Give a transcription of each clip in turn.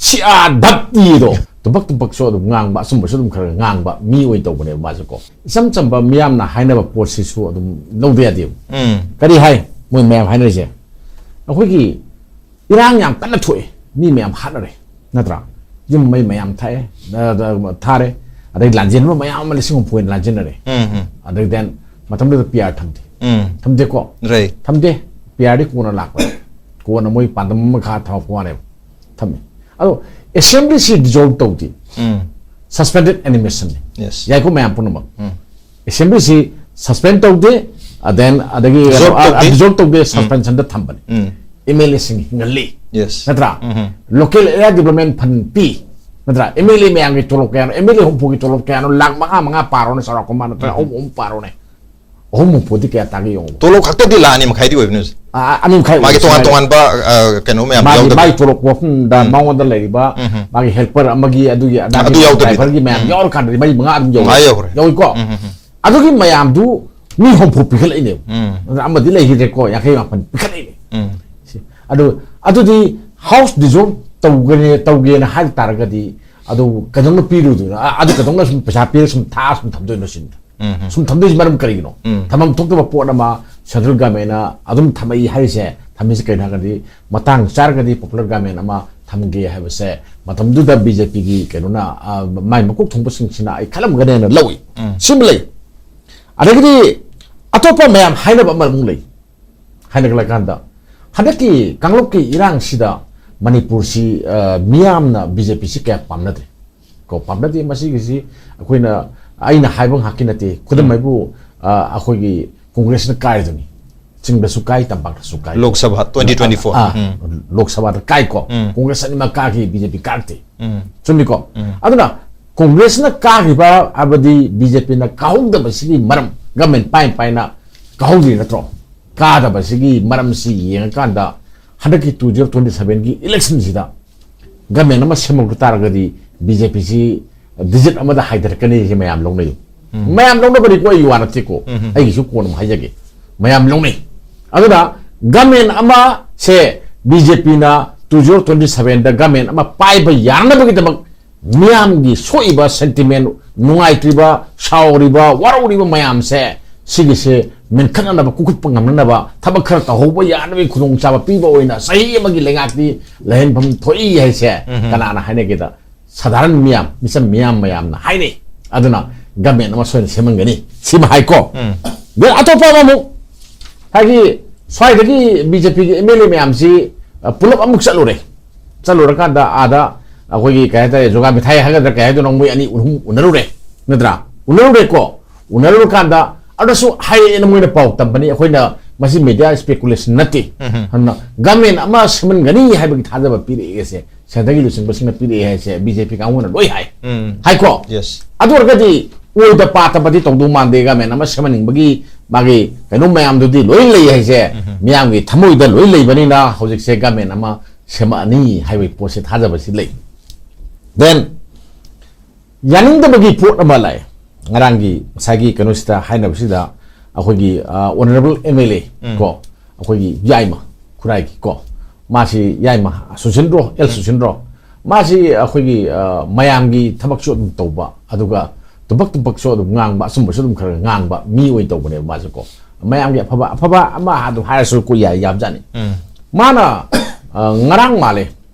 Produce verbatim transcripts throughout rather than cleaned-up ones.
ꯁꯤ ꯑꯥ ꯙꯞ ꯇꯤꯗꯣ ꯇꯨꯝꯕꯛ ꯇꯨꯝꯕꯛꯁꯨ ꯑꯗꯨꯝ ꯉꯥꯡꯕ, ꯑꯆꯨꯝꯕꯁꯨ ꯑꯗꯨꯝ ꯈꯔ ꯉꯥꯡꯕ ꯃꯤ ꯑꯣꯏꯅ ꯇꯧꯕꯅꯦꯕ ꯃꯥꯁꯨ ꯀꯣ꯫ ꯏꯆꯝ ꯆꯝꯕ ꯃꯤꯌꯥꯝꯅ ꯍꯥꯏꯅꯕ ꯄꯣꯠꯁꯤꯁꯨ ꯑꯗꯨꯝ ꯂꯧꯗ ꯌꯥꯗꯦꯕ꯫ ꯎꯝ ꯀꯔꯤ ꯍꯥꯏ ꯃꯣꯏ ꯃꯌꯥꯝ ꯍꯥꯏꯅꯔꯤꯁꯦ? ꯑꯩꯈꯣꯏꯒꯤ ꯏꯔꯥꯡ ꯌꯥꯝ ꯀꯟꯅ ꯊꯣꯛꯑꯦ, ꯃꯤ ꯃꯌꯥꯝ ꯍꯥꯠꯅꯔꯦ, ꯅꯠꯇ꯭ꯔꯥ? ꯌꯨꯝ ꯃꯩ ꯃꯌꯥꯝ ꯊꯥꯛꯑꯦ, ꯑ, ꯑ, ꯊꯥꯔꯦ, ꯑꯗꯩ ꯂꯥꯟꯖꯦꯟꯕ ꯃꯌꯥꯝ ꯑꯃ ꯂꯤꯁꯤꯡ ꯍꯨꯝꯐꯨ ꯍꯦꯟꯅ ꯂꯥꯟꯖꯦꯟꯅꯔꯦ꯫ ꯎꯝ ꯎꯝ ꯑꯗꯩ then ꯃꯇꯝꯗꯨꯗ ꯄꯤ ꯑꯥꯔ ꯊꯝꯗꯦ꯫ ꯎꯝ ꯊꯝꯗꯦꯀꯣ? ꯔꯥꯏ ꯊꯝꯗꯦ꯫ ꯄꯤ ꯑꯥꯔꯗꯤ ꯀꯣꯟꯅ ꯂꯥꯛꯄ, ꯀꯣꯟꯅ ꯃꯣꯏ ꯄꯥꯟꯗꯝ ꯑꯃ ꯈꯥ ꯊꯝꯃꯛꯄ ꯋꯥꯅꯦꯕ꯫ ꯊꯝꯃꯤ꯫ ꯑꯗꯣ ꯑꯦꯁꯦꯝꯕ꯭ꯂꯤꯁꯤ ꯗꯤꯖꯣꯜꯕ ꯇꯧꯗꯦ, ꯎꯝ ꯁꯁꯄꯦꯟꯗꯦꯗ ꯑꯦꯅꯤꯃꯦꯁꯟꯅꯤ꯫ ꯌꯦꯁ ꯌꯥꯏꯀꯣ ꯃꯌꯥꯝ ꯄꯨꯝꯅꯃꯛ? ꯎꯝ ꯑꯦꯁꯦꯝꯕ꯭ꯂꯤꯁꯤ ꯁꯁꯄꯦꯟ ꯇꯧꯗꯦ, then ꯑꯗꯒꯤ Dissolve ꯇꯧꯗꯦ꯫ ꯗꯤꯖꯣꯜꯕ ꯇꯧꯗꯦ, ꯁꯁꯄꯦꯟꯁꯟꯗ ꯊꯝꯕꯅꯤ꯫ ꯎꯝ ꯑꯦꯝ ꯑꯦꯜ ꯑꯦꯁꯤꯡ ꯍꯤꯡꯍꯜꯂꯤ, ꯌꯦꯁ ꯅꯠꯇ꯭ꯔꯥ? ꯎꯝ ꯂꯣꯀꯦꯜ ꯑꯦꯔꯤꯌꯥ ꯗꯤꯕꯂꯞꯃꯦꯟ ꯐꯟ ꯄꯤ, ꯅꯠꯇ꯭ꯔꯥ? ꯑꯦꯝ ꯑꯦꯜ ꯑꯦ ꯃꯌꯥꯝꯒꯤ ꯇꯣꯂꯣꯞ ꯀꯌꯥꯅꯣ? ꯑꯦꯝ ꯑꯦꯜ ꯑꯦ ꯍꯨꯝꯐꯨꯒꯤ ꯇꯣꯂꯣꯞ ꯀꯌꯥꯅꯣ? ꯂꯥꯛ ꯃꯉꯥ ꯃꯉꯥ ꯄꯥꯔꯣꯅꯦ, ꯆꯥꯎꯔꯥꯛꯄ ꯑꯃ ꯅꯠꯇ꯭ꯔꯒ ꯑꯍꯨꯝ ꯑꯍꯨꯝ ꯄꯥꯔꯣꯅꯦ꯫ ꯑꯍꯨꯝ ꯍꯨꯝꯐꯨꯗꯤ ꯀꯌꯥ ꯇꯥꯒꯦ ꯌꯦꯡꯉꯣ꯫ ꯇꯣꯂꯣꯞ ꯈꯛꯇꯗꯤ ꯂꯥꯛ ꯑꯅꯤ ꯃꯈꯥꯏꯗꯤ ꯑꯣꯏꯕꯅꯤ ꯍꯧꯖꯤꯛ꯫ ꯑ, ꯑꯅꯤ ꯃꯈꯥꯏ ꯃꯥꯒꯤ ꯑꯣꯏꯔꯁꯨ ꯇꯣꯉꯥꯟ ꯌꯥꯔꯦ꯫ ꯇꯣꯉꯥꯟꯕ ꯑ, ꯀꯩꯅꯣ ꯃꯌꯥꯝ ꯃꯥꯒꯤ ꯌꯥꯎꯗꯕꯤꯗ꯫ ꯃꯥꯒꯤ ꯇꯣꯂꯣꯞ ꯋꯥꯐꯝꯗ ꯎꯝ꯫ ꯃꯉꯣꯟꯗ ꯂꯩꯔꯤꯕ ꯎꯝ꯫ ꯃꯥꯒꯤ ꯍꯦꯜꯄꯔ ꯑꯃꯒꯤ ꯑꯗꯨꯒꯤ ꯑꯗꯥꯒꯤ ꯑꯗꯨ ꯌꯥꯎꯗꯕꯤꯗ꯫ ꯗ꯭ꯔꯥꯏꯚꯔꯒꯤ ꯃꯌꯥꯝ ꯎꯝ꯫ ꯌꯥꯎꯔꯀꯥꯟꯗꯗꯤ ꯃꯔꯤ ꯃꯉꯥ ꯑꯗꯨꯝ ꯌꯧꯔꯦ꯫ ꯃꯉꯥ ꯌꯧꯔꯦ꯫ ꯌꯧꯏꯀꯣ? ꯎꯝ, ꯎꯝ, ꯎꯝ꯫ ꯑꯗꯨꯒꯤ ꯃꯌꯥꯝꯗꯨ ꯃꯤ ꯍꯨꯝꯐꯨ ꯄꯤꯈꯠꯂꯛꯏꯅꯦꯕ꯫ ꯎꯝ꯫ ꯑꯗꯨꯅ ꯑꯃꯗꯤ ꯂꯩꯈꯤꯗ꯭ꯔꯦꯀꯣ, ꯌꯥꯡꯈꯩ ꯃꯥꯄꯟ ꯄꯤꯈꯠꯂꯛꯏꯅꯦ꯫ ꯎꯝ꯫ ꯁꯤ-, ꯑꯗꯨ, ꯑꯗꯨꯗꯤ ꯍꯥꯎꯁ ꯗꯤꯖꯣꯜꯕ ꯇꯧꯒꯅꯤ, ꯇꯧꯒꯦꯅ ꯍꯥꯏ ꯇꯥꯔꯒꯗꯤ ꯑꯗꯨ ꯀꯩꯗꯧꯅ ꯄꯤꯔꯨꯗꯣꯏꯅꯣ? ꯑ-, ꯑꯗꯨ ꯀꯩꯗꯧꯅ ꯁꯨꯝ ꯄꯩꯁꯥ ꯄꯤꯔ ꯁꯨꯝ ꯊꯥ ꯁꯨꯝ ꯊꯝꯗꯣꯏꯅꯣ ꯁꯤꯅꯤ꯫ ꯎꯝ, ꯎꯝ꯫ ꯁꯨꯝ ꯊꯝꯗꯣꯏꯁꯤ ꯃꯔꯝ ꯀꯔꯤꯒꯤꯅꯣ? ꯎꯝ꯫ ꯊꯝꯐꯝ ꯊꯣꯛꯇꯕ ꯄꯣꯠ ꯑꯃ ꯁꯦꯟꯇ꯭ꯔꯦꯜ ꯒꯃꯦꯟꯅ ꯑꯗꯨꯝ ꯊꯝꯃꯛꯏ ꯍꯥꯏꯔꯤꯁꯦ, ꯊꯝꯃꯤꯁꯤ ꯀꯩꯅꯣ ꯍꯥꯏꯔꯒꯗꯤ ꯃꯇꯥꯡ ꯆꯥꯔꯒꯗꯤ ꯄꯣꯄꯨꯂꯔ ꯒꯃꯦꯟ ꯑꯃ ꯊꯝꯒꯦ ꯍꯥꯏꯕꯁꯦ ꯃꯇꯝꯗꯨꯗ ꯕꯤ ꯖꯦ ꯄꯤꯒꯤ ꯀꯩꯅꯣꯅ, ꯑ, ꯃꯥꯏ ꯃꯀꯣꯛ ꯊꯣꯡꯕꯁꯤꯡꯁꯤꯅ ꯑꯩ ꯈꯜꯂꯝꯒꯅꯦꯅ ꯂꯧꯏ꯫ ꯎꯝ꯫ ꯁꯤꯃ ꯂꯩ꯫ ꯑꯗꯒꯤꯗꯤ ꯑꯇꯣꯞꯄ ꯃꯌꯥꯝ ꯍꯥꯏꯅꯕ ꯑꯃꯃꯨꯛ ꯂꯩ꯫ ꯍꯥꯏꯅꯒꯠꯂꯀꯥꯟꯗ ꯍꯟꯗꯛꯀꯤ ꯀꯥꯡꯂꯨꯞꯀꯤ ꯏꯔꯥꯡꯁꯤꯗ ꯃꯅꯤꯄꯨꯔꯁꯤ, ꯑ, ꯃꯤꯌꯥꯝꯅ ꯕꯤ ꯖꯦ ꯄꯤꯁꯤ ꯀꯌꯥ ꯄꯥꯝꯅꯗꯦ꯫ ꯀꯣ, ꯄꯥꯝꯅꯗꯦ꯫ ꯃꯁꯤꯒꯤꯁꯤ ꯑꯩꯈꯣꯏꯅ, ꯑꯩꯅ ꯍꯥꯏꯕ ꯉꯥꯛꯀꯤ ꯅꯠꯇꯦ꯫ ꯈꯨꯗꯝ ꯍꯥꯏꯕꯨ, ꯑ, ꯑꯩꯈꯣꯏꯒꯤ ꯀꯣꯡꯒ꯭ꯔꯦꯁꯅ ꯀꯥꯏꯗꯨꯅꯤ꯫ ꯆꯤꯡꯗꯁꯨ ꯀꯥꯏ, ꯇꯝꯄꯥꯛꯇꯁꯨ ꯀꯥꯏ꯫ Lok Sabha twenty twenty-four꯫ ꯑ, ꯎꯝ꯫ ꯂꯣꯛ ꯁꯚꯥꯗ ꯀꯥꯏꯀꯣ꯫ ꯎꯝ꯫ ꯀꯣꯡꯒ꯭ꯔꯦꯁ ꯑꯅꯤꯃꯛ ꯀꯥꯈꯤ, ꯕꯤ ꯖꯦ ꯄꯤ ꯀꯥꯔꯛꯇꯦ꯫ ꯎꯝ꯫ ꯆꯨꯝꯃꯤꯀꯣ? ꯎꯝ꯫ ꯑꯗꯨꯅ ꯀꯣꯡꯒ꯭ꯔꯦꯁꯅ ꯀꯥꯈꯤꯕ ꯍꯥꯏꯕꯗꯤ ꯕꯤ ꯖꯦ ꯄꯤꯅ ꯀꯥꯍꯧꯗꯕꯁꯤꯒꯤ ꯃꯔꯝ, ꯒꯃꯦꯟ ꯄꯥꯏ ꯄꯥꯏꯅ ꯀꯥꯍꯧꯗ꯭ꯔꯤ ꯅꯠꯇ꯭ꯔꯣ? ꯀꯥꯗꯕꯁꯤꯒꯤ ꯃꯔꯝꯁꯤ ꯌꯦꯡꯉꯀꯥꯟꯗ ꯍꯟꯗꯛꯀꯤ two zero twenty sevenꯒꯤ ꯏꯂꯦꯛꯁꯟꯁꯤꯗ ꯒꯃꯦꯟ ꯑꯃ ꯁꯦꯝꯍꯧꯗ ꯇꯥꯔꯒꯗꯤ ꯕꯤ ꯖꯦ ꯄꯤꯁꯤ ꯗꯤꯖꯤꯠ ꯑꯃꯗ ꯍꯥꯏꯊꯔꯛꯀꯅꯤ ꯁꯤ ꯃꯌꯥꯝ ꯂꯧꯅꯩ꯫ ꯃꯌꯥꯝ ꯂꯧꯅꯕꯅꯤꯀꯣ, ꯑꯩꯒꯤ ꯋꯥ ꯅꯠꯇꯦꯀꯣ꯫ ꯎꯝ꯫ ꯑꯩꯒꯤꯁꯨ ꯀꯣꯟꯅ ꯑꯃꯨꯛ ꯍꯥꯏꯖꯒꯦ꯫ ꯃꯌꯥꯝ ꯂꯧꯅꯩ꯫ ꯑꯗꯨꯅ ꯒꯃꯦꯟ ꯑꯃꯁꯦ ꯕꯤ ꯖꯦ ꯄꯤꯅ ꯇꯨ ꯖꯤꯔꯣ ꯇ꯭ꯋꯦꯟꯇꯤ ꯁꯚꯦꯟꯗ ꯒꯃꯦꯟ ꯑꯃ ꯄꯥꯏꯕ ꯌꯥꯅꯕꯒꯤꯗꯃꯛ ꯃꯤꯌꯥꯝꯒꯤ ꯁꯣꯛꯏꯕ ꯁꯦꯟꯇꯤꯃꯦꯟ, ꯅꯨꯡꯉꯥꯏꯇ꯭ꯔꯤꯕ, ꯁꯥꯎꯔꯤꯕ, ꯋꯥꯔꯧꯔꯤꯕ ꯃꯌꯥꯝꯁꯦ, ꯁꯤꯒꯤꯁꯦ ꯃꯦꯟꯈꯠꯅꯅꯕ, ꯀꯨꯈꯠꯄ ꯉꯝꯅꯅꯕ ꯊꯕꯛ ꯈꯔ ꯇꯧꯍꯧꯕ ꯌꯥꯅꯕꯒꯤ ꯈꯨꯗꯣꯡꯆꯥꯕ ꯄꯤꯕ ꯑꯣꯏꯅ ꯆꯍꯤ ꯑꯃꯒꯤ ꯂꯩꯉꯥꯛꯇꯤ ꯂꯩꯍꯟꯐꯝ ꯊꯣꯛꯏ ꯍꯥꯏꯁꯦ ꯀꯅꯥꯅ ꯍꯥꯏꯅꯒꯦꯗ? ꯁꯥꯙꯥꯔꯟ ꯃꯤꯌꯥꯝ, ꯃꯤꯆꯝ ꯃꯤꯌꯥꯝ ꯃꯌꯥꯝꯅ ꯍꯥꯏꯅꯩ꯫ ꯑꯗꯨꯅ ꯒꯃꯦꯟ ꯑꯃ ꯁꯣꯏꯅ ꯁꯦꯝꯍꯟꯒꯅꯤ, ꯁꯤꯃ ꯍꯥꯏꯀꯣ꯫ ꯎꯝ꯫ Then ꯑꯇꯣꯞꯄ ꯑꯃꯃꯨꯛ, ꯍꯥꯏꯗꯤ ꯁ꯭ꯋꯥꯏꯗꯒꯤ ꯕꯤ ꯖꯦ ꯄꯤꯒꯤ ꯑꯦꯝ ꯑꯦꯜ ꯑꯦ ꯃꯌꯥꯝꯁꯤ, ꯑ, ꯄꯨꯂꯞ ꯑꯃꯨꯛ ꯆꯠꯂꯨꯔꯦ꯫ ꯆꯠꯂꯨꯔꯀꯥꯟꯗ ꯑꯥꯗ ꯑꯩꯈꯣꯏꯒꯤ ꯀꯩ ꯍꯥꯏꯇꯥꯔꯦ, ꯖꯣꯒꯥ ꯃꯤꯊꯥꯏ ꯍꯥꯏꯒꯗ꯭ꯔꯥ ꯀꯩ ꯍꯥꯏꯗꯣꯏꯅꯣ, ꯃꯣꯏ ꯑꯅꯤ ꯑꯍꯨꯝ ꯎꯅꯔꯨꯔꯦ, ꯅꯠꯇ꯭ꯔꯥ? ꯎꯅꯔꯨꯔꯦꯀꯣ꯫ ꯎꯅꯔꯨꯔꯀꯥꯟꯗ ꯑꯗꯨꯁꯨ ꯍꯥꯏꯔꯛꯑꯦꯅ ꯃꯣꯏꯅ ꯄꯥꯎ ꯇꯝꯕꯅꯤ, ꯑꯩꯈꯣꯏꯅ ꯃꯁꯤ ꯃꯦꯗꯤꯌꯥ ꯏꯁꯄꯦꯀꯨꯂꯦꯁꯟ ꯅꯠꯇꯦ꯫ ꯎꯝ꯫ ꯑꯗꯨꯅ ꯒꯃꯦꯟ ꯑꯃ ꯁꯦꯝꯍꯟꯒꯅꯤ ꯍꯥꯏꯕꯒꯤ ꯊꯥꯖꯕ ꯄꯤꯔꯛꯑꯦꯁꯦ, ꯁꯦꯟꯇꯔꯒꯤ ꯂꯨꯆꯤꯡꯕꯁꯤꯡꯅ ꯄꯤꯔꯛꯑꯦ ꯍꯥꯏꯁꯦ ꯕꯤ ꯖꯦ ꯄꯤ ꯀꯥꯡꯕꯨꯅ ꯂꯣꯏ ꯍꯥꯏ꯫ ꯎꯝ꯫ ꯍꯥꯏꯀꯣ? Yes꯫ ꯑꯗꯨ ꯑꯣꯏꯔꯒꯗꯤ ꯑꯣꯏꯗ ꯄꯥꯗꯕꯗꯤ ꯇꯧꯗꯧ ꯃꯥꯟꯗꯦ꯫ ꯒꯃꯦꯟ ꯑꯃ ꯁꯦꯝꯍꯟꯅꯤꯡꯕꯒꯤ ꯃꯥꯒꯤ ꯀꯩꯅꯣ ꯃꯌꯥꯝꯗꯨꯗꯤ ꯂꯣꯏ ꯂꯩ ꯍꯥꯏꯁꯦ, ꯎꯝ꯫ ꯃꯤꯌꯥꯝꯒꯤ ꯊꯃꯣꯏꯗ ꯂꯣꯏ ꯂꯩꯕꯅꯤꯅ ꯍꯧꯖꯤꯛꯁꯦ ꯒꯃꯦꯟ ꯑꯃ ꯁꯦꯝꯃꯛꯑꯅꯤ ꯍꯥꯏꯕꯒꯤ ꯄꯣꯠꯁꯦ ꯊꯥꯖꯕꯁꯤ ꯂꯩ꯫ Then ꯌꯥꯅꯤꯡꯗꯕꯒꯤ ꯄꯣꯠ ꯑꯃ ꯂꯥꯛꯑꯦ꯫ ꯉꯔꯥꯡꯒꯤ ꯉꯁꯥꯏꯒꯤ ꯀꯩꯅꯣꯁꯤꯗ ꯍꯥꯏꯅꯕꯁꯤꯗ ꯑꯩꯈꯣꯏꯒꯤ, ꯑ, ꯑꯣꯅꯔꯦꯕꯜ ꯑꯦꯝ ꯑꯦꯜ ꯑꯦ ꯎꯝ꯫ ꯀꯣ, ꯑꯩꯈꯣꯏꯒꯤ ꯌꯥꯏꯃ ꯈꯨꯔꯥꯏꯒꯤ ꯀꯣ, ꯃꯥꯁꯤ ꯌꯥꯏꯃ ꯁꯨꯁꯤꯟꯗ꯭ꯔꯣ, ꯑꯦꯜ ꯎꯝ꯫ ꯁꯨꯁꯤꯟꯗ꯭ꯔꯣ, ꯃꯥꯁꯤ ꯑꯩꯈꯣꯏꯒꯤ, ꯑ, ꯃꯌꯥꯝꯒꯤ ꯊꯕꯛꯁꯨ ꯑꯗꯨꯝ ꯇꯧꯕ, ꯑꯗꯨꯒ ꯇꯨꯝꯕꯛ ꯇꯨꯝꯕꯛꯁꯨ ꯑꯗꯨꯝ ꯉꯥꯡꯕ, ꯑꯆꯨꯝꯕꯁꯨ ꯑꯗꯨꯝ ꯈꯔ ꯉꯥꯡꯕ ꯃꯤ ꯑꯣꯏꯅ ꯇꯧꯕꯅꯦꯕ ꯃꯥꯁꯦ ꯀꯣ꯫ ꯃꯌꯥꯝꯒꯤ ꯑꯐꯕ, ꯑꯐꯕ ꯑꯃ ꯑꯗꯨꯝ ꯍꯥꯏꯔꯁꯨ ꯀꯣ ꯌꯥꯏ, ꯌꯥꯕꯖꯥꯠꯅꯤ꯫ ꯎꯝ꯫ ꯃꯥꯅ, ꯑ, ꯉꯔꯥꯡ ꯃꯥꯜꯂꯦ,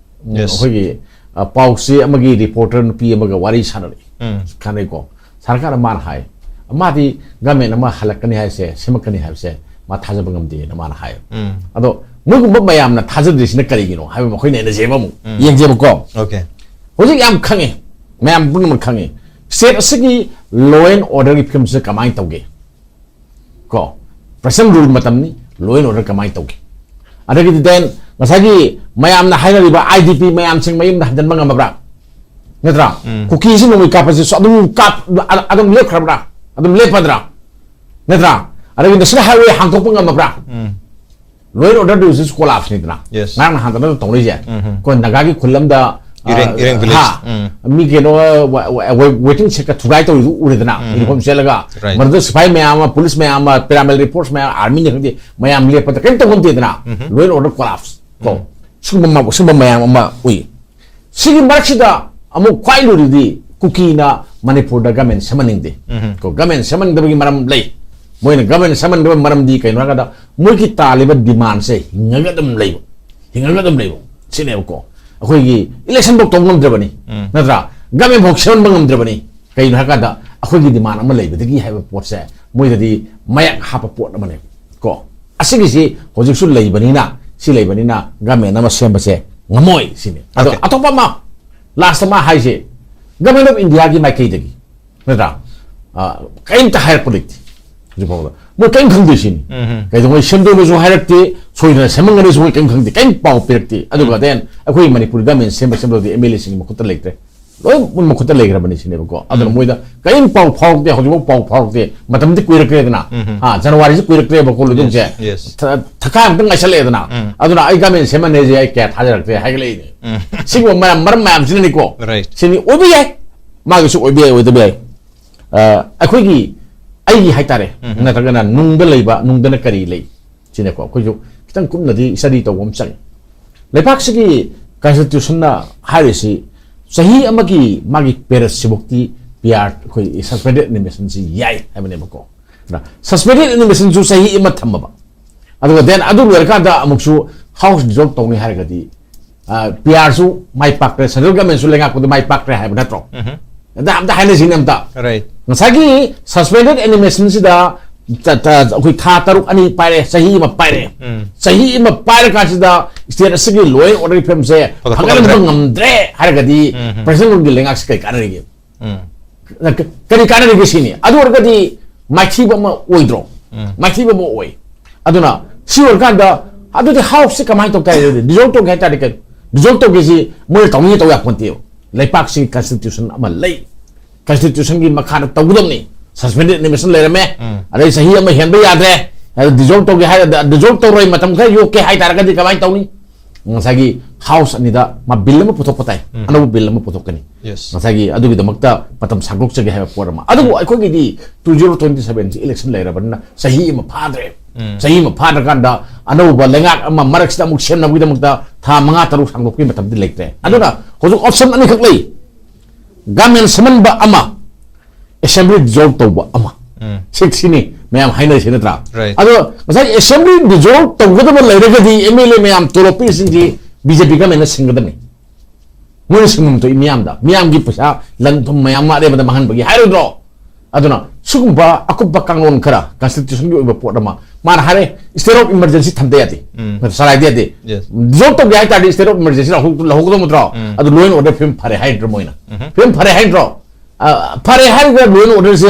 ꯎꯝ, Yes꯫ ꯑꯩꯈꯣꯏꯒꯤ, ꯑ, ꯄꯥꯎꯆꯦ ꯑꯃꯒꯤ ꯔꯤꯄꯣꯔꯇꯔ ꯅꯨꯄꯤ ꯑꯃꯒ ꯋꯥꯔꯤ ꯁꯥꯟꯅꯔꯛꯏ꯫ ꯎꯝ꯫ ꯈꯟꯅꯩꯀꯣ꯫ ꯁꯥꯟꯅꯔꯀꯥꯟꯗ ꯃꯥꯅ ꯍꯥꯏ, ꯃꯥꯗꯤ ꯒꯃꯦꯟ ꯑꯃ ꯍꯜꯂꯛꯀꯅꯤ ꯍꯥꯏꯁꯦ, ꯁꯦꯝꯃꯛꯀꯅꯤ ꯍꯥꯏꯕꯁꯦ ꯃꯥ ꯊꯥꯖꯕ ꯉꯝꯗꯦꯅ ꯃꯥꯅ ꯍꯥꯏ꯫ ꯎꯝ꯫ ꯑꯗꯣ ꯃꯣꯏꯒꯨꯝꯕ ꯃꯌꯥꯝꯅ ꯊꯥꯖꯗ꯭ꯔꯤꯁꯤꯅ ꯀꯔꯤꯒꯤꯅꯣ ꯍꯥꯏꯕ ꯑꯩꯈꯣꯏ ꯅꯩꯅꯖꯦꯕ ꯑꯃꯨꯛ꯫ ꯎꯝ꯫ ꯌꯦꯡꯖꯦꯕꯀꯣ꯫ Okay꯫ ꯍꯧꯖꯤꯛ ꯌꯥꯝ ꯈꯪꯉꯦ, ꯃꯌꯥꯝ ꯄꯨꯝꯅꯃꯛ ꯈꯪꯉꯦ꯫ State ꯑꯁꯤꯒꯤ law and orderꯒꯤ ꯐꯤꯕꯝꯁꯤꯗ ꯀꯃꯥꯏꯅ ꯇꯧꯒꯦ? ꯀꯣ, ꯄ꯭ꯔꯦꯁꯟ ꯔꯨꯜ ꯃꯇꯝꯅꯤ, law and order ꯀꯃꯥꯏꯅ ꯇꯧꯒꯦ? ꯑꯗꯒꯤꯗꯤ then ꯉꯁꯥꯏꯒꯤ ꯃꯌꯥꯝꯅ ꯍꯥꯏꯅꯔꯤꯕ ꯑꯥꯏ ꯗꯤ ꯄꯤ ꯃꯌꯥꯝꯁꯤꯡ ꯃꯌꯨꯝꯗ ꯍꯟꯖꯤꯟꯕ ꯉꯝꯃꯕ꯭ꯔꯥ? ꯅꯠꯇ꯭ꯔꯥ? ꯎꯝ꯫ ꯀꯨꯀꯤꯁꯤ ꯅꯣꯡꯃꯩ ꯀꯥꯞꯄꯁꯤꯁꯨ ꯑꯗꯨꯝ ꯀꯥꯞ-, ꯑ-, ꯑꯗꯨꯝ ꯂꯦꯞꯈ꯭ꯔꯕ꯭ꯔꯥ? ꯑꯗꯨꯝ ꯂꯦꯞꯄꯗ꯭ꯔꯥ? ꯅꯠꯇ꯭ꯔꯥ? ꯑꯗꯒꯤ National Highway ꯍꯥꯡꯗꯣꯛꯄ ꯉꯝꯃꯕ꯭ꯔꯥ? ꯎꯝ꯫ Law and order ꯗꯨꯁꯨ collapse ꯅꯤꯗꯅ꯫ Yes꯫ ꯉꯔꯥꯡ ꯅꯍꯥꯟꯗ ꯅꯠꯇ꯭ꯔ ꯇꯧꯅꯔꯤꯁꯦ꯫ ꯎꯝ ꯍꯝ꯫ ꯑꯩꯈꯣꯏ ꯅꯥꯒꯥꯒꯤ ꯈꯨꯜ ꯑꯃꯗ, ꯏꯔꯦꯡ-, ꯑ, ꯏꯔꯦꯡ village꯫ ꯍꯥ? ꯎꯝ꯫ ꯃꯤ ꯀꯩꯅꯣ, ꯋ-, ꯋ-, ꯋ-, waiting shed ꯀ ꯊꯨꯒꯥꯏ ꯇꯧꯔꯤꯗꯨ ꯎꯔꯦꯗꯅ, ꯎꯝ꯫ Uniform ꯁꯦꯠꯂꯒ꯫ Right꯫ ꯃꯗꯨꯗ ꯁꯤꯐꯥꯏ ꯃꯌꯥꯝ ꯑꯃ, police ꯃꯌꯥꯝ ꯑꯃ, paramilitary force ꯃꯌꯥꯝ, army ꯅꯤ ꯈꯪꯗꯦ, ꯃꯌꯥꯝ ꯂꯦꯞꯄꯗ ꯀꯔꯤꯝ ꯇꯧꯕ ꯉꯝꯗꯦꯗꯅ꯫ ꯎꯝ ꯍꯝ꯫ Law and order collapse꯫ ꯀꯣ꯫ ꯎꯝ꯫ ꯁꯤꯒꯨꯝꯕ ꯃ- ꯁꯤꯒꯨꯝꯕ ꯃꯌꯥꯝ ꯑꯃ ꯎꯏ꯫ ꯁꯤꯒꯤ ꯃꯔꯛꯁꯤꯗ ꯑꯃꯨꯛ ꯈ꯭ꯋꯥꯏ ꯂꯨꯔꯤꯗꯤ ꯀꯨꯀꯤꯅ ꯃꯅꯤꯄꯨꯔꯗ ꯒꯃꯦꯟ ꯁꯦꯝꯍꯟꯅꯤꯡꯗꯦ꯫ ꯎꯝ꯫ ꯀꯣ, ꯒꯃꯦꯟ ꯁꯦꯝꯍꯟꯅꯤꯡꯗꯕꯒꯤ ꯃꯔꯝ ꯂꯩ꯫ ꯃꯣꯏꯅ ꯒꯃꯦꯟ ꯁꯦꯝꯍꯟꯅꯤꯡꯗꯕ ꯃꯔꯝꯗꯤ ꯀꯩꯅꯣ ꯍꯥꯏꯔꯀꯥꯟꯗ ꯃꯣꯏꯒꯤ ꯇꯥꯜꯂꯤꯕ ꯗꯤꯃꯥꯟꯁꯦ ꯍꯤꯡꯉꯒ ꯑꯗꯨꯝ ꯂꯩꯕ, ꯍꯤꯡꯉꯒ ꯑꯗꯨꯝ ꯂꯩꯕ ꯁꯤꯅꯦꯕꯀꯣ꯫ ꯑꯩꯈꯣꯏꯒꯤ ꯏꯂꯦꯛꯁꯟ ꯐꯥꯎ ꯇꯧꯕ ꯉꯝꯗ꯭ꯔꯕꯅꯤ, ꯎꯝ꯫ ꯅꯠꯇ꯭ꯔꯥ? ꯒꯃꯦꯟ ꯐꯥꯎ ꯁꯦꯝꯍꯟꯕ ꯉꯝꯗ꯭ꯔꯕꯅꯤ꯫ ꯀꯩꯅꯣ ꯍꯥꯏꯔꯀꯥꯟꯗ ꯑꯩꯈꯣꯏꯒꯤ ꯗꯤꯃꯥꯟ ꯑꯃ ꯂꯩꯕꯗꯒꯤ ꯍꯥꯏꯕ ꯄꯣꯠꯁꯦ ꯃꯣꯏꯗꯗꯤ ꯃꯌꯥꯛ ꯍꯥꯞꯄ ꯄꯣꯠ ꯑꯃꯅꯦꯕ ꯀꯣ꯫ ꯑꯁꯤꯒꯤꯁꯤ ꯍꯧꯖꯤꯛꯁꯨ ꯂꯩꯕꯅꯤꯅ, ꯁꯤ ꯂꯩꯕꯅꯤꯅ ꯒꯃꯦꯟ ꯑꯃ ꯁꯦꯝꯕꯁꯦ ꯉꯝꯃꯣꯏ ꯁꯤꯅꯤ꯫ ꯑꯗꯣ Okay. ꯑꯇꯣꯞꯄ ꯑꯃ, ꯂꯥꯁ ꯑꯃ ꯍꯥꯏꯁꯦ, ꯒꯃꯦꯟ ꯑꯣꯐ ꯏꯟꯗꯤꯌꯥꯒꯤ ꯃꯥꯏꯀꯩꯗꯒꯤ, ꯅꯠꯇ꯭ꯔꯥ? ꯑ, ꯀꯔꯤꯝꯇ ꯍꯥꯏꯔꯛꯄ ꯂꯩꯇꯦ ꯍꯧꯖꯤꯛꯐꯥꯎꯗ꯫ ꯃꯣꯏ ꯀꯔꯤꯝ ꯈꯪꯗꯦ ꯁꯤꯅꯤ꯫ ꯎꯝ꯫ ꯀꯩꯗꯧꯉꯩ ꯁꯦꯝꯗꯣꯏꯅꯣꯁꯨ ꯍꯥꯏꯔꯛꯇꯦ, ꯁꯣꯏꯗꯅ ꯁꯦꯝꯃꯝꯒꯅꯤꯁꯨ ꯃꯣꯏ ꯀꯔꯤꯝ ꯈꯪꯗꯦ, ꯀꯔꯤꯝ ꯄꯥꯎ ꯄꯤꯔꯛꯇꯦ꯫ ꯑꯗꯨꯒ ꯎꯝ꯫ Then ꯑꯩꯈꯣꯏ ꯃꯅꯤꯄꯨꯔ ꯒꯃꯦꯟ ꯁꯦꯝꯕ ꯁꯦꯝꯗꯕꯗꯤ ꯑꯦꯝ ꯑꯦꯜ ꯑꯦꯁꯤꯡꯒꯤ ꯃꯈꯨꯠꯇ ꯂꯩꯇ꯭ꯔꯦ, ꯂꯣꯏ ꯃꯣꯏ ꯃꯈꯨꯠꯇ ꯂꯩꯈ꯭ꯔꯕꯅꯤ ꯁꯤꯅꯦꯕꯀꯣ꯫ ꯑꯗꯨꯅ ꯎꯝ꯫ ꯃꯣꯏꯗ ꯀꯔꯤꯝ ꯄꯥꯎ ꯐꯥꯎꯔꯛꯇꯦ, ꯍꯧꯖꯤꯛꯐꯥꯎ ꯄꯥꯎ ꯐꯥꯎꯔꯛꯇꯦ꯫ ꯃꯇꯝꯗꯤ ꯀꯨꯏꯔꯛꯈ꯭ꯔꯦꯗꯅ, ꯎꯝ꯫ ꯑ, ꯖꯅꯋꯥꯔꯤꯁꯤ ꯀꯨꯏꯔꯛꯇ꯭ꯔꯦꯕꯀꯣ ꯂꯣꯏꯗꯧꯁꯦ꯫ Yes, yes. ꯊ- ꯊꯈꯥꯏ ꯑꯃꯨꯛꯇꯪ ꯉꯥꯏꯁꯜꯂꯛꯑꯦꯗꯅ꯫ ꯎꯝ꯫ ꯑꯗꯨꯅ ꯑꯩ ꯒꯃꯦꯟ ꯁꯦꯝꯃꯟꯅꯦꯁꯦ ꯑꯩ ꯀꯌꯥ ꯊꯥꯖꯔꯛꯇ꯭ꯔꯦ ꯍꯥꯏꯒꯠꯂꯛꯏꯅꯦ꯫ ꯎꯝ꯫ ꯁꯤꯒꯨꯝꯕ ꯃꯔꯝ ꯃꯔꯝ ꯃꯌꯥꯝꯁꯤꯅꯅꯤꯀꯣ꯫ Right. ꯁꯤꯅꯤ ꯑꯣꯏꯕ ꯌꯥꯏ, ꯃꯥꯒꯤꯁꯨ ꯑꯣꯏꯕ ꯌꯥꯏ, ꯑꯣꯏꯗꯕ ꯌꯥꯏ꯫ ꯑ, ꯑꯩꯈꯣꯏꯒꯤ, ꯑꯩꯒꯤ ꯍꯥꯏꯇꯥꯔꯦ, ꯎꯝ꯫ ꯅꯠꯇ꯭ꯔꯒꯅ ꯅꯨꯡꯗ ꯂꯩꯕ, ꯅꯨꯡꯗꯅ ꯀꯔꯤ ꯂꯩ? ꯁꯤꯅꯦꯀꯣ, ꯑꯩꯈꯣꯏꯁꯨ ꯈꯤꯇꯪ ꯀꯨꯞꯅꯗꯤ study ꯇꯧꯕ ꯑꯃ ꯆꯪꯉꯤ꯫ ꯂꯩꯕꯥꯛꯁꯤꯒꯤ constitutionꯅ ꯍꯥꯏꯔꯤꯁꯤ ꯆꯍꯤ ꯑꯃꯒꯤ ꯃꯥꯒꯤ periodꯁꯤꯐꯧꯇꯤ P R, ꯑꯩꯈꯣꯏ suspended animationꯁꯤ ꯌꯥꯏ ꯍꯥꯏꯕꯅꯦꯕꯀꯣ꯫ ꯑꯗ suspended animationꯁꯨ ꯆꯍꯤ ꯑꯃ ꯊꯝꯃꯕ, ꯑꯗꯨꯒ then ꯑꯗꯨ ꯂꯣꯏꯔꯀꯥꯟꯗ ꯑꯃꯨꯛꯁꯨ House dissolve ꯇꯧꯅꯤ ꯍꯥꯏꯔꯒꯗꯤ, ꯑ, P Rꯁꯨ ꯃꯥꯏ ꯄꯥꯛꯇ꯭ꯔꯦ, central governmentꯁꯨ ꯂꯩꯉꯥꯛꯄꯗ ꯃꯥꯏ ꯄꯥꯛꯇ꯭ꯔꯦ ꯍꯥꯏꯕ ꯅꯠꯇ꯭ꯔꯣ? ꯎꯝ꯫ ꯑꯗ ꯑꯝꯇ ꯍꯥꯏꯅꯁꯤꯅꯦ ꯑꯝꯇ꯫ Right. ꯉꯁꯥꯏꯒꯤ suspended animationꯁꯤꯗ ꯇ-, ꯇ-, ꯑꯩꯈꯣꯏ ꯊꯥ ꯇꯔꯨꯛ ꯑꯅꯤ ꯄꯥꯏꯔꯦ, ꯆꯍꯤ ꯑꯃ ꯄꯥꯏꯔꯦ꯫ ꯎꯝ꯫ ꯆꯍꯤ ꯑꯃ ꯄꯥꯏꯔꯀꯥꯟꯁꯤꯗ state ꯑꯁꯤꯒꯤ law and order ꯐꯤꯕꯝꯁꯦ ꯐꯒꯠꯄ ꯐꯒꯠꯍꯟꯕ ꯉꯝꯗ꯭ꯔꯦ꯫ ꯉꯝꯗ꯭ꯔꯦ ꯍꯥꯏꯔꯒꯗꯤ ꯎꯝ꯫ President ꯔꯨꯜꯒꯤ ꯂꯩꯉꯥꯛꯁꯤ ꯀꯩ ꯀꯥꯟꯅꯔꯤꯒꯦ? ꯎꯝ꯫ ꯀ-, ꯀꯔꯤ ꯀꯥꯟꯅꯔꯤꯒꯦ ꯁꯤꯅꯤ? ꯑꯗꯨ ꯑꯣꯏꯔꯒꯗꯤ ꯃꯥꯏꯊꯤꯕ ꯑꯃ ꯑꯣꯏꯗ꯭ꯔꯣ? ꯎꯝ꯫ ꯃꯥꯏꯊꯤꯕ ꯑꯃ ꯑꯣꯏ꯫ ꯑꯗꯨꯅ ꯁꯤ ꯑꯣꯏꯔꯀꯥꯟꯗ ꯑꯗꯨꯗꯤ Houseꯁꯤ ꯀꯃꯥꯏꯅ ꯇꯧ ꯇꯥꯔꯦ? ꯑꯗꯨꯗꯤ dissolve ꯇꯧꯒꯦ ꯍꯥꯏꯇꯥꯔꯗꯤ ꯀꯩ? Dissolve ꯇꯧꯒꯦꯁꯤ ꯃꯣꯏꯅ ꯇꯧꯅꯤꯡꯉꯤ ꯇꯧ ꯌꯥꯄꯣꯟꯇꯦꯕ꯫ ꯂꯩꯄꯥꯛꯁꯤꯒꯤ constitution ꯑꯃ ꯂꯩ꯫ Constitutionꯒꯤ ꯃꯈꯥꯗ ꯇꯧꯒꯗꯕꯅꯤ꯫ Suspended animation ꯂꯩꯔꯝꯃꯦ꯫ ꯎꯝ꯫ ꯑꯗꯩ ꯆꯍꯤ ꯑꯃ ꯍꯦꯟꯕ ꯌꯥꯗ꯭ꯔꯦ꯫ ꯑꯗ dissolve ꯇꯧꯒꯦ ꯍꯥꯏꯔ, dissolve ꯇꯧꯔꯣꯏ, ꯃꯇꯝ ꯈꯔ ꯌꯣꯛꯀꯦ ꯍꯥꯏꯇꯥꯔꯒꯗꯤ ꯀꯃꯥꯏꯅ ꯇꯧꯅꯤ? ꯉꯁꯥꯏꯒꯤ House ꯑꯅꯤꯗ ꯃꯥ bill ꯑꯃ ꯄꯨꯊꯣꯛꯄ ꯇꯥꯏ꯫ ꯎꯝ꯫ ꯑꯅꯧꯕ bill ꯑꯃ ꯄꯨꯊꯣꯛꯀꯅꯤ꯫ Yes. ꯉꯁꯥꯏꯒꯤ ꯑꯗꯨꯒꯤꯗꯃꯛꯇ ꯃꯇꯝ ꯁꯥꯡꯗꯣꯛꯆꯒꯦ ꯍꯥꯏꯕ ꯄꯣꯠ ꯑꯃ꯫ ꯑꯗꯨꯕꯨ ꯎꯝ꯫ ꯑꯩꯈꯣꯏꯒꯤꯗꯤ two zero twenty sevenꯁꯤ election ꯂꯩꯔꯕꯅꯤꯅ ꯆꯍꯤ ꯑꯃ ꯐꯥꯗ꯭ꯔꯦ꯫ ꯆꯍꯤ ꯑꯃ ꯐꯥꯗ꯭ꯔꯀꯥꯟꯗ ꯑꯅꯧꯕ ꯂꯩꯉꯥꯛ ꯑꯃ ꯃꯔꯛꯁꯤꯗ ꯑꯃꯨꯛ ꯁꯦꯝꯅꯕꯒꯤꯗꯃꯛꯇ ꯊꯥ ꯃꯉꯥ ꯇꯔꯨꯛ ꯁꯥꯡꯗꯣꯛꯄꯒꯤ ꯃꯇꯝꯗꯤ ꯂꯩꯇ꯭ꯔꯦ꯫ ꯑꯗꯨꯅ ꯍꯧꯖꯤꯛ ꯑꯣꯞꯁꯟ ꯑꯅꯤꯈꯛ ꯂꯩ꯫ ꯒꯃꯦꯟ ꯁꯦꯝꯍꯟꯕ ꯑꯃ, ꯑꯦꯁꯦꯝꯕ꯭ꯂꯤ ꯗꯤꯖꯣꯜꯕ ꯇꯧꯕ ꯑꯃ꯫ ꯁꯤ ꯁꯤꯅꯤ ꯃꯌꯥꯝ ꯍꯥꯏꯅꯔꯤꯁꯤ, ꯅꯠꯇ꯭ꯔꯥ? Right. ꯑꯗꯣ ꯉꯁꯥꯏ ꯑꯦꯁꯦꯝꯕ꯭ꯂꯤ ꯗꯤꯖꯣꯜꯕ ꯇꯧꯒꯗꯕ ꯂꯩꯔꯒꯗꯤ ꯑꯦꯝ ꯑꯦꯜ ꯑꯦ ꯃꯌꯥꯝ ꯇꯣꯂꯣꯞ ꯄꯤꯔꯤꯁꯤꯡꯁꯤ ꯕꯤ ꯖꯦ ꯄꯤ ꯒꯃꯦꯟꯅ ꯁꯤꯡꯒꯗꯕꯅꯤ꯫ ꯃꯣꯏꯅ ꯁꯤꯡꯐꯝ ꯊꯣꯛꯏ ꯃꯤꯌꯥꯝꯗ, ꯃꯤꯌꯥꯝꯒꯤ ꯄꯩꯁꯥ ꯂꯟ ꯊꯨꯝ ꯃꯌꯥꯝ ꯑꯃ ꯑꯔꯦꯝꯕꯗ ꯃꯥꯡꯍꯟꯕꯒꯤ ꯍꯥꯏꯔꯣꯏꯗ꯭ꯔꯣ? ꯑꯗꯨꯅ ꯁꯤꯒꯨꯝꯕ ꯑꯀꯨꯞꯄ ꯀꯥꯡꯂꯣꯟ ꯈꯔ, ꯀꯟꯁꯇꯤꯇ꯭ꯌꯨꯁꯟꯒꯤ ꯑꯣꯏꯕ ꯄꯣꯠ ꯑꯃ ꯃꯥꯅ ꯍꯥꯏꯔꯦ, state of emergency ꯊꯝꯗ ꯌꯥꯗꯦ, ꯆꯂꯥꯏꯗ ꯌꯥꯗꯦ꯫ Yes. ꯗꯤꯖꯣꯜꯕ ꯇꯧꯒꯦ ꯍꯥꯏ ꯇꯥꯔꯗꯤ state of emergency ꯂꯧꯍꯧ- ꯂꯧꯍꯧꯒꯗꯧ ꯅꯠꯇ꯭ꯔꯣ? ꯑꯗꯨ law and order ꯐꯤꯕꯝ ꯐꯔꯦ ꯍꯥꯏꯗ꯭ꯔꯣ ꯃꯣꯏꯅ? ꯐꯤꯕꯝ ꯐꯔꯦ ꯍꯥꯏꯗ꯭ꯔꯣ? ꯑ, ꯐꯔꯦ ꯍꯥꯏꯔꯒ law and order ꯁꯦ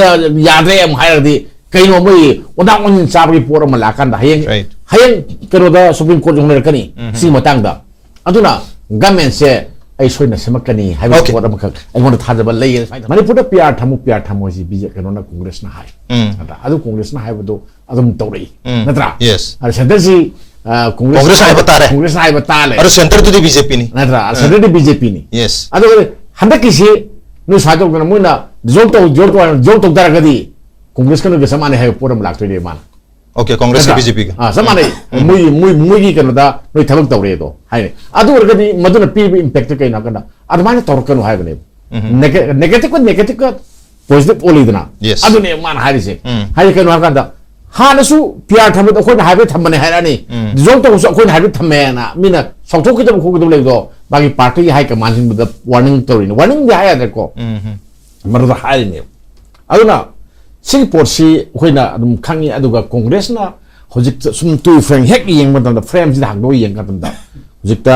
ꯌꯥꯗ꯭ꯔꯦ ꯑꯃꯨꯛ ꯍꯥꯏꯔꯒꯗꯤ ꯀꯩꯅꯣ ꯃꯣꯏ ꯑꯣꯟꯊꯥꯛ ꯑꯣꯟꯁꯤꯟ ꯆꯥꯕꯒꯤ ꯄꯣꯠ ꯑꯃ ꯂꯥꯛꯀꯥꯟꯗ ꯍꯌꯦꯡ Right. ꯍꯌꯦꯡ ꯀꯩꯅꯣꯗ ꯁꯨꯄ꯭ꯔꯤꯝ ꯀꯣꯔꯠ ꯌꯧꯅꯔꯛꯀꯅꯤ ꯁꯤꯒꯤ ꯃꯇꯥꯡꯗ꯫ ꯑꯗꯨꯅ ꯒꯃꯦꯟꯁꯦ ꯑꯩ ꯁꯣꯏꯅ ꯁꯦꯝꯃꯛꯀꯅꯤ ꯍꯥꯏꯕ Okay. ꯄꯣꯠ ꯑꯃꯈꯛ ꯑꯩꯉꯣꯟꯗ ꯊꯥꯖꯕ ꯂꯩꯌꯦ꯫ ꯁꯨꯃꯥꯏꯅ ꯃꯅꯤꯄꯨꯔꯗ ꯄꯤ ꯑꯥꯔ ꯊꯝꯃꯨ, ꯄꯤ ꯑꯥꯔ ꯊꯝꯃꯨ ꯍꯥꯏꯁꯤ ꯕꯤ ꯖꯦ ꯀꯩꯅꯣꯅ, ꯀꯣꯡꯒ꯭ꯔꯦꯁꯅ ꯍꯥꯏ꯫ ꯅꯠꯇ꯭ꯔꯥ? ꯑꯗꯨ ꯀꯣꯡꯒ꯭ꯔꯦꯁꯅ ꯍꯥꯏꯕꯗꯣ ꯑꯗꯨꯝ ꯇꯧꯔꯛꯏ, ꯅꯠꯇ꯭ꯔꯥ? Yes. ꯑꯗ ꯁꯦꯟꯇꯔꯁꯤ, ꯑ, ꯀꯣꯡꯒ꯭ꯔꯦꯁ ꯀꯣꯡꯒ꯭ꯔꯦꯁꯅ ꯍꯥꯏꯕ ꯇꯥꯔꯦ꯫ ꯀꯣꯡꯒ꯭ꯔꯦꯁꯅ ꯍꯥꯏꯕ ꯇꯥꯔꯦ꯫ ꯑꯗꯣ ꯁꯦꯟꯇꯔꯗꯨꯗꯤ ꯕꯤ ꯖꯦ ꯄꯤꯅꯤ꯫ ꯅꯠꯇ꯭ꯔꯥ? ꯁꯦꯟꯇꯔꯗꯤ ꯕꯤ ꯖꯦ ꯄꯤꯅꯤ꯫ Yes. ꯑꯗꯨꯒ ꯍꯟꯗꯛꯀꯤꯁꯤ ꯅꯣꯏ ꯁꯨꯃꯥꯏꯅ ꯇꯧꯗꯅ ꯃꯣꯏꯅ ꯗꯤꯖꯣꯜꯕ ꯇꯧ, ꯗꯤꯖꯣꯜꯕ ꯇꯧ, ꯗꯤꯖꯣꯜꯕ ꯇꯧ ꯇꯥꯔꯒꯗꯤ ꯀꯣꯡꯒ꯭ꯔꯦꯁꯀ ꯅꯣꯏꯒ ꯆꯞ ꯃꯥꯟꯅꯩ ꯍꯥꯏꯕ ꯄꯣꯠ ꯑꯃ ꯂꯥꯛꯇꯣꯏꯅꯦ ꯃꯥꯅ꯫ Okay, ꯀꯣꯡꯒ꯭ꯔꯦꯁꯀ ꯕꯤ ꯖꯦ ꯄꯤꯒ꯫ ꯑꯥ, ꯆꯞ ꯃꯥꯟꯅꯩ꯫ ꯃꯣꯏꯒꯤ, ꯃꯣꯏ, ꯃꯣꯏꯒꯤ ꯀꯩꯅꯣꯗ ꯅꯣꯏ ꯊꯕꯛ ꯇꯧꯔꯦ ꯑꯗꯣ ꯍꯥꯏꯅꯤ꯫ ꯑꯗꯨ ꯑꯣꯏꯔꯒꯗꯤ ꯃꯗꯨꯅ ꯄꯤꯕ ꯏꯝꯄꯦꯛꯇ ꯀꯩꯅꯣ ꯍꯥꯏ ꯀꯥꯟꯗ ꯑꯗꯨꯃꯥꯏꯅ ꯇꯧꯔꯛꯀꯅꯨ ꯍꯥꯏꯕꯅꯦꯕ꯫ ꯅꯦꯒꯦ-, negative ꯀ negative ꯀ positive ꯑꯣꯜꯂꯤꯗꯅ꯫ Yes. ꯑꯗꯨꯅꯦ ꯃꯥꯅ ꯍꯥꯏꯔꯤꯁꯦ꯫ ꯎꯝ. ꯍꯥꯏꯗꯤ ꯀꯩꯅꯣ ꯍꯥꯏ ꯀꯥꯟꯗ ꯍꯥꯟꯅꯁꯨ ꯄꯤ ꯑꯥꯔ ꯊꯝꯕꯗ ꯑꯩꯈꯣꯏꯅ ꯍꯥꯏꯐꯦꯠ ꯊꯝꯕꯅꯦ ꯍꯥꯏꯔꯛꯑꯅꯤ꯫ ꯎꯝ. ꯗꯤꯖꯣꯜꯕ ꯇꯧꯕꯁꯨ ꯑꯩꯈꯣꯏꯅ ꯍꯥꯏꯐꯦꯠ ꯊꯝꯃꯦꯅ ꯃꯤꯅ ꯆꯥꯎꯊꯣꯛꯈꯤꯗꯕ ꯈꯣꯠꯈꯤꯗꯕ ꯂꯩꯕꯗꯣ ꯃꯥꯒꯤ ꯄꯥꯔꯇꯤꯒꯤ ꯍꯥꯏ ꯀꯃꯥꯟꯁꯤꯡꯗꯨꯗ ꯋꯥꯔꯅꯤꯡ ꯇꯧꯔꯤꯅꯦ꯫ ꯋꯥꯔꯅꯤꯡꯗꯤ ꯍꯥꯏ ꯌꯥꯗ꯭ꯔꯦꯀꯣ꯫ ꯎꯝ. ꯃꯗꯨꯗ ꯍꯥꯏꯔꯤꯅꯦꯕ꯫ ꯑꯗꯨꯅ ꯁꯤꯒꯤ ꯄꯣꯠꯁꯤ ꯑꯩꯈꯣꯏꯅ ꯑꯗꯨꯝ ꯈꯪꯉꯤ꯫ ꯑꯗꯨꯒ ꯀꯣꯡꯒ꯭ꯔꯦꯁꯅ ꯍꯧꯖꯤꯛꯇ ꯁꯨꯝ ꯇꯨ ꯐ꯭ꯔꯦꯝ ꯍꯦꯛ ꯌꯦꯡꯕ ꯃꯇꯝꯗ, ꯐ꯭ꯔꯦꯝꯁꯤꯗ ꯍꯥꯡꯗꯣꯛꯑ ꯌꯦꯡꯕ ꯃꯇꯝꯗ ꯍꯧꯖꯤꯛꯇ